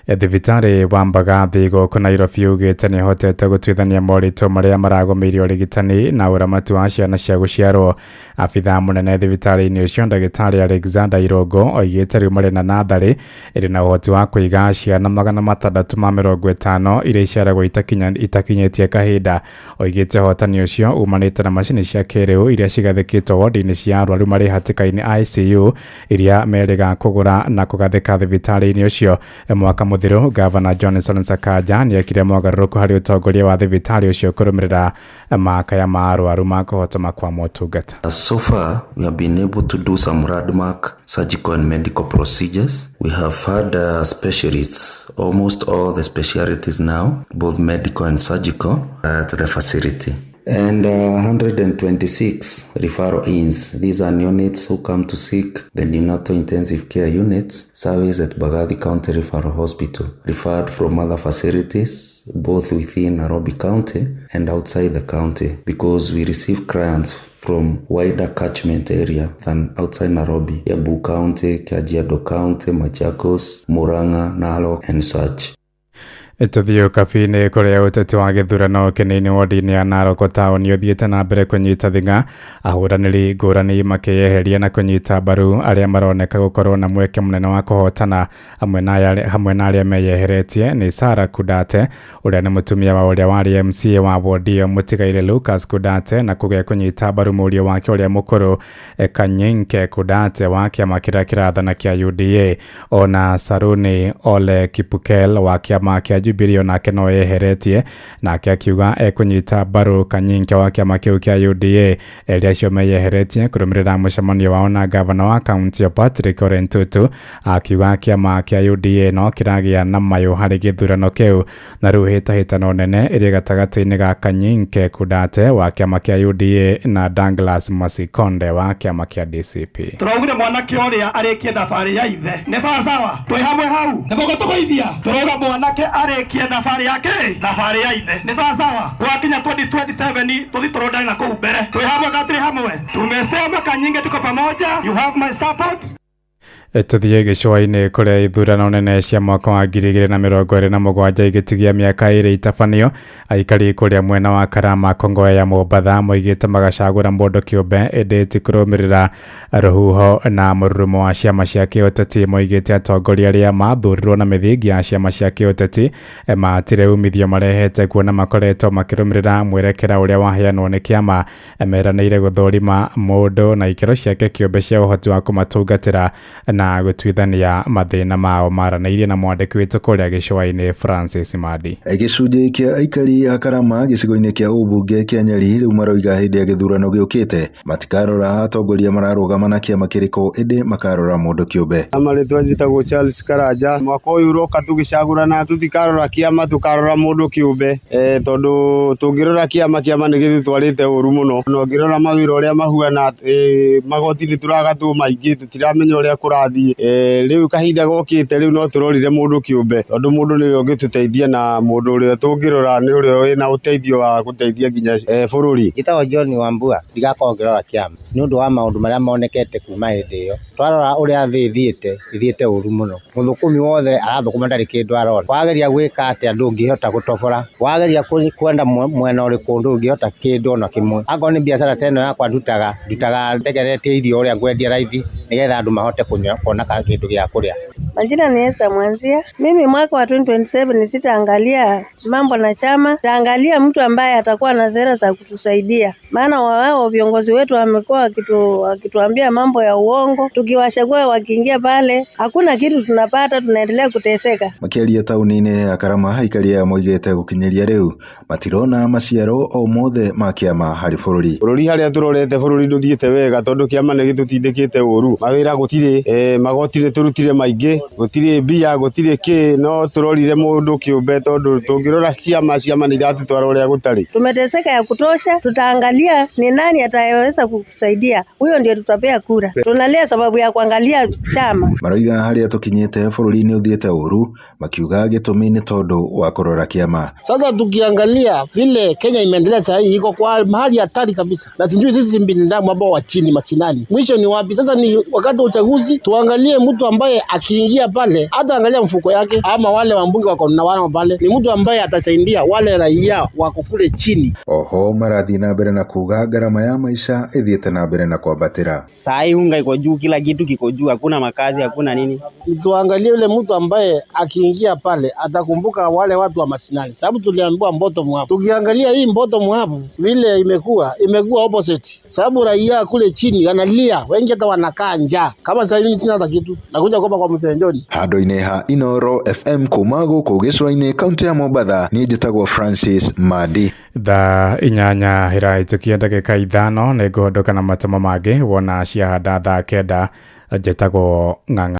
Thibitarĩ wa Mbagathi gũkũ Nairobi ugĩte nĩ ũhotete gũtuithania moritũ marĩa maragũmĩire ũrigitani na ũramati wa ciana cia gũciarwo. Abithaa mũnene thibitarĩ-inĩ ũcio ndagĩtarĩ Alexander Irũngũ oigĩte rĩu marĩ na natharĩ ĩrĩ na ũhoti wa kũiga ciana 650 iria iciaragwo itakinyĩtie kahinda. Oigĩte ũhotani ũcio umanĩte na macini cia kĩrĩu iria cigathĩkĩtwo wodi-inĩ cia arwaru marĩ hatĩka-inĩ ICU iria merĩga kũgũra na kũgathĩka thibitarĩ-inĩ ũcio. Mwaka mũthiru Gavana Johnson Sakaja nĩekire mogarũrũku harĩ ũtongoria wa thibitarĩ ũcio kũrũmĩrĩra makaya ma arwaru ma kũhotoma kwa motungata. So far, we have been able to do some landmark surgical and medical procedures. We have had specialists, almost all the specialties now, both medical and surgical, at the facility. And 126 referral ins. These are neonates who come to seek the neonatal intensive care units service at Mbagathi County Referral Hospital, referred from other facilities, both within Nairobi County and outside the county, because we receive clients from wider catchment area than outside Nairobi, Kiambu County, Kajiado County, Machakos, Murang'a, Narok, and such. Tũthiĩ Ũkabi-inĩ kũrĩa ũteti wa gĩthurano kĩnini wodi-inĩ ya Narok taũni ũthiĩte na mbere kũnyita thing'a, ahũranĩri ngũrani makĩyeheria na kũnyita mbaru arĩa maroneka gũkorwo na mweke mũnene wa kũhotana. Hamwe na arĩa meyeheretie nĩ Sarah Kudate ũrĩa nĩ mũtumia wa ũrĩa warĩ MCA wa wodi ĩyo mũtigaire Lucas Kudate, na kũgĩa kũnyita mbaru mũriũ wake ũrĩa mũkũrũ Kanyinke Kudate wa kĩama kĩrĩa kĩrathana kĩa UDA. Ona Saruni Ole Kipukel wa kĩama kĩa Jubilee onake no yeheretie, nake akiuga ekũnyita mbaru Kanyinke wa kĩama kĩu kĩa UDA. Erĩ acio meyeheretie kũrũmĩrĩra mũcemanio wao na gavana wa kaunti ya Patrick Ole Ntutu, akiuga kĩama kĩa UDA no kĩragĩa na mayũ harĩ gĩthurano kĩu, na rĩu hĩtahĩtano nene ĩrĩ gatagatĩ-inĩ ga Kanyinke Kudate wa kĩama kĩa UDA na Douglas Masikonde wa kĩama kĩa DCP. Tũraugire mwanake ũrĩa arĩkie thabarĩ ya ithe nĩ sawa sawa, twĩ hamwe hau nĩguo tũgũithia. Tũrauga mwanake arĩkie thabarĩ yake, thabarĩ ya ithe nĩ sawa sawa. Twakinya 2027 tũthi tũrondane na kũu mbere, twĩ hamwe gatiri hamwe. Tumesema Kanyinge tuko pamoja, you have my support. Tũthiĩ gĩcũa-inĩ kũrĩa ithurano nene cia mwaka wa 2027 igĩtigia mĩaka 2 itabanio. Aikari kũrĩa mwena wa Karama Kongoya ya Mombatha moigĩte magacagũra mũndũ kĩũmbe ĩndĩ ti kũrũmĩrĩra rũhuho na mũrurumo wa ciama cia kĩũteti. Moigĩte atongoria arĩa mathurirwo na mĩthingi ya ciama cia kĩũteti matirĩ umithio marehete kuona makoretwo makĩrũmĩrĩra mwerekera ũrĩa waheanwo nĩ kĩama. Meranĩire gũthũrima mũndũ na ikĩro ciake kĩũmbe cia ũhoti wa kũmatungatĩra na gũtuithania mathĩna mao. Maranĩirie na mwandĩki witũ kũrĩa gĩcũa-inĩ Francis Madi. Gĩcunjĩ kĩa aikari a Karama gĩcigo-inĩ kĩa ũmbunge kĩa Nyeri rĩu maroiga hĩndĩ ya gĩthurano gĩũkĩte matikarora atongoria mararũgama na kĩama kĩrĩkũ ĩndĩ makarora mũndũ kĩũmbe. Marĩtwa njĩtagwo Charles Karanja. Mwaka ũyũ ũroka tũgĩcagũrana tũtikarora kĩama, tũkarora mũndũ kĩũmbe, tondũ tũngĩrora kĩama, kĩama nĩ gĩtũtwarĩte ũru mũno. Na ũngĩrora mawĩra ũrĩa mahuana, magoti nĩ tũragatwo maingĩ, tũtiramenya ũrĩa kũrathiĩ. Rĩu kahinda gokĩte rĩu no tũrorire mũndũ kĩũmbe, tondũ mũndũ nĩwe ũngĩtũteithia, na mũndũ ũrĩa tũngĩrora nĩ ũrĩa wĩna ũteithio wa gũteithia nginya bũrũri. Njĩtagwo John Wambua. Ndigakorwo ngĩrora kĩama nĩ ũndũ wa maũndũ marĩa monekete kuma hĩndĩ ĩyo. Twarora ũrĩa thĩ ĩthiĩte ũru mũno. Mũthũkũmi wothe arathũkũma ndarĩ kĩndũ arona. Wageria gwĩka atĩa ndũngĩhota gũtobora, wageria kwenda mwena ũrĩkũ ndũngĩhota kĩndũ ona kĩmwe. Angorwo nĩ biacara ta ĩno yakwa ndutaga ndegeretie irio ũrĩa ngwendia raithi nĩgetha andũ mahote kuona kĩndũ gĩa kũrĩa. Majina ni Esther Mwanzia. Mimi mwaka wa 2027 sitaangalia mambo na chama, taangalia mtu ambaye atakuwa na sera za kutusaidia. Maana wao viongozi wetu wamekuwa wakituambia mambo ya uongo, tukiwachagua wakiingia pale hakuna kitu tunapata, tunaendelea kuteseka. Makiaria tauni-inĩ ya Karama aikari aya moigĩte gũkinyĩria rĩu matirona maciaro o mothe ma kĩama harĩ bũrũri. Bũrũri harĩa tũrorete bũrũri ndũthiĩte wega tondũ kĩama nĩ gĩtũtindĩkĩte ũru. Mawĩra gũtirĩ, magoti nĩ tũrutire maingĩ, gũtirĩ mbia, gũtirĩ kĩ, no tũrorire mũndũ kĩũmbe tondũ tũngĩrora ciama, ciama nĩ iratũtwara ũrĩa gũtarĩ. Tumeteseka ya kutosha, tutaangalia ni nani atayeweza kutusaidia, huyo ndio tutapea kura. Tunalia sababu ya kuangalia chama. Maroiga harĩa tũkinyĩte bũrũri-inĩ ũthiĩte ũru, makiuga gĩtũmi nĩ tondũ wa kũrora kĩama. Sasa tukiangalia vile Kenya imeendelea sasa hii iko kwa mahali hatari kabisa, na sijui sisi binadamu ambao wa chini mashinani mwisho ni wapi? Sasa ni wakati wa uchaguzi Tuangalie mtu ambaye akiingia pale hata angalia mfuko yake ama wale wambunge wako na wao pale, ni mtu ambaye atasaidia wale raia wako kule chini. Oho marathiĩ na mbere na kuga ngarama ya maica ĩthiĩte na mbere na kwambatĩra. Saa hii unga iko juu, kila kitu kiko juu, hakuna makazi, hakuna nini. Tuangalie yule mtu ambaye akiingia pale atakumbuka wale watu wa mashinani, sababu tuliambiwa bottom up. Tukiangalia hii bottom up vile imekuwa opposite, sababu raia kule chini analia, wengi hata wanakaa njaa. Kama sasa hivi sina hata kitu, nakuja kuomba kwa mzee John. Handũ-inĩ ha Inoro FM kuma gũkũ gĩcũa-inĩ kaũntĩ ya Mombatha, niĩ njĩtagwo Francis Madi. Thaa 8 ĩrahĩtũkia ndagĩka 5 nĩ ngũhũndũka na matemo mangĩ wona ciahanda thaa 9. Njĩtagwo Ng'ang'a.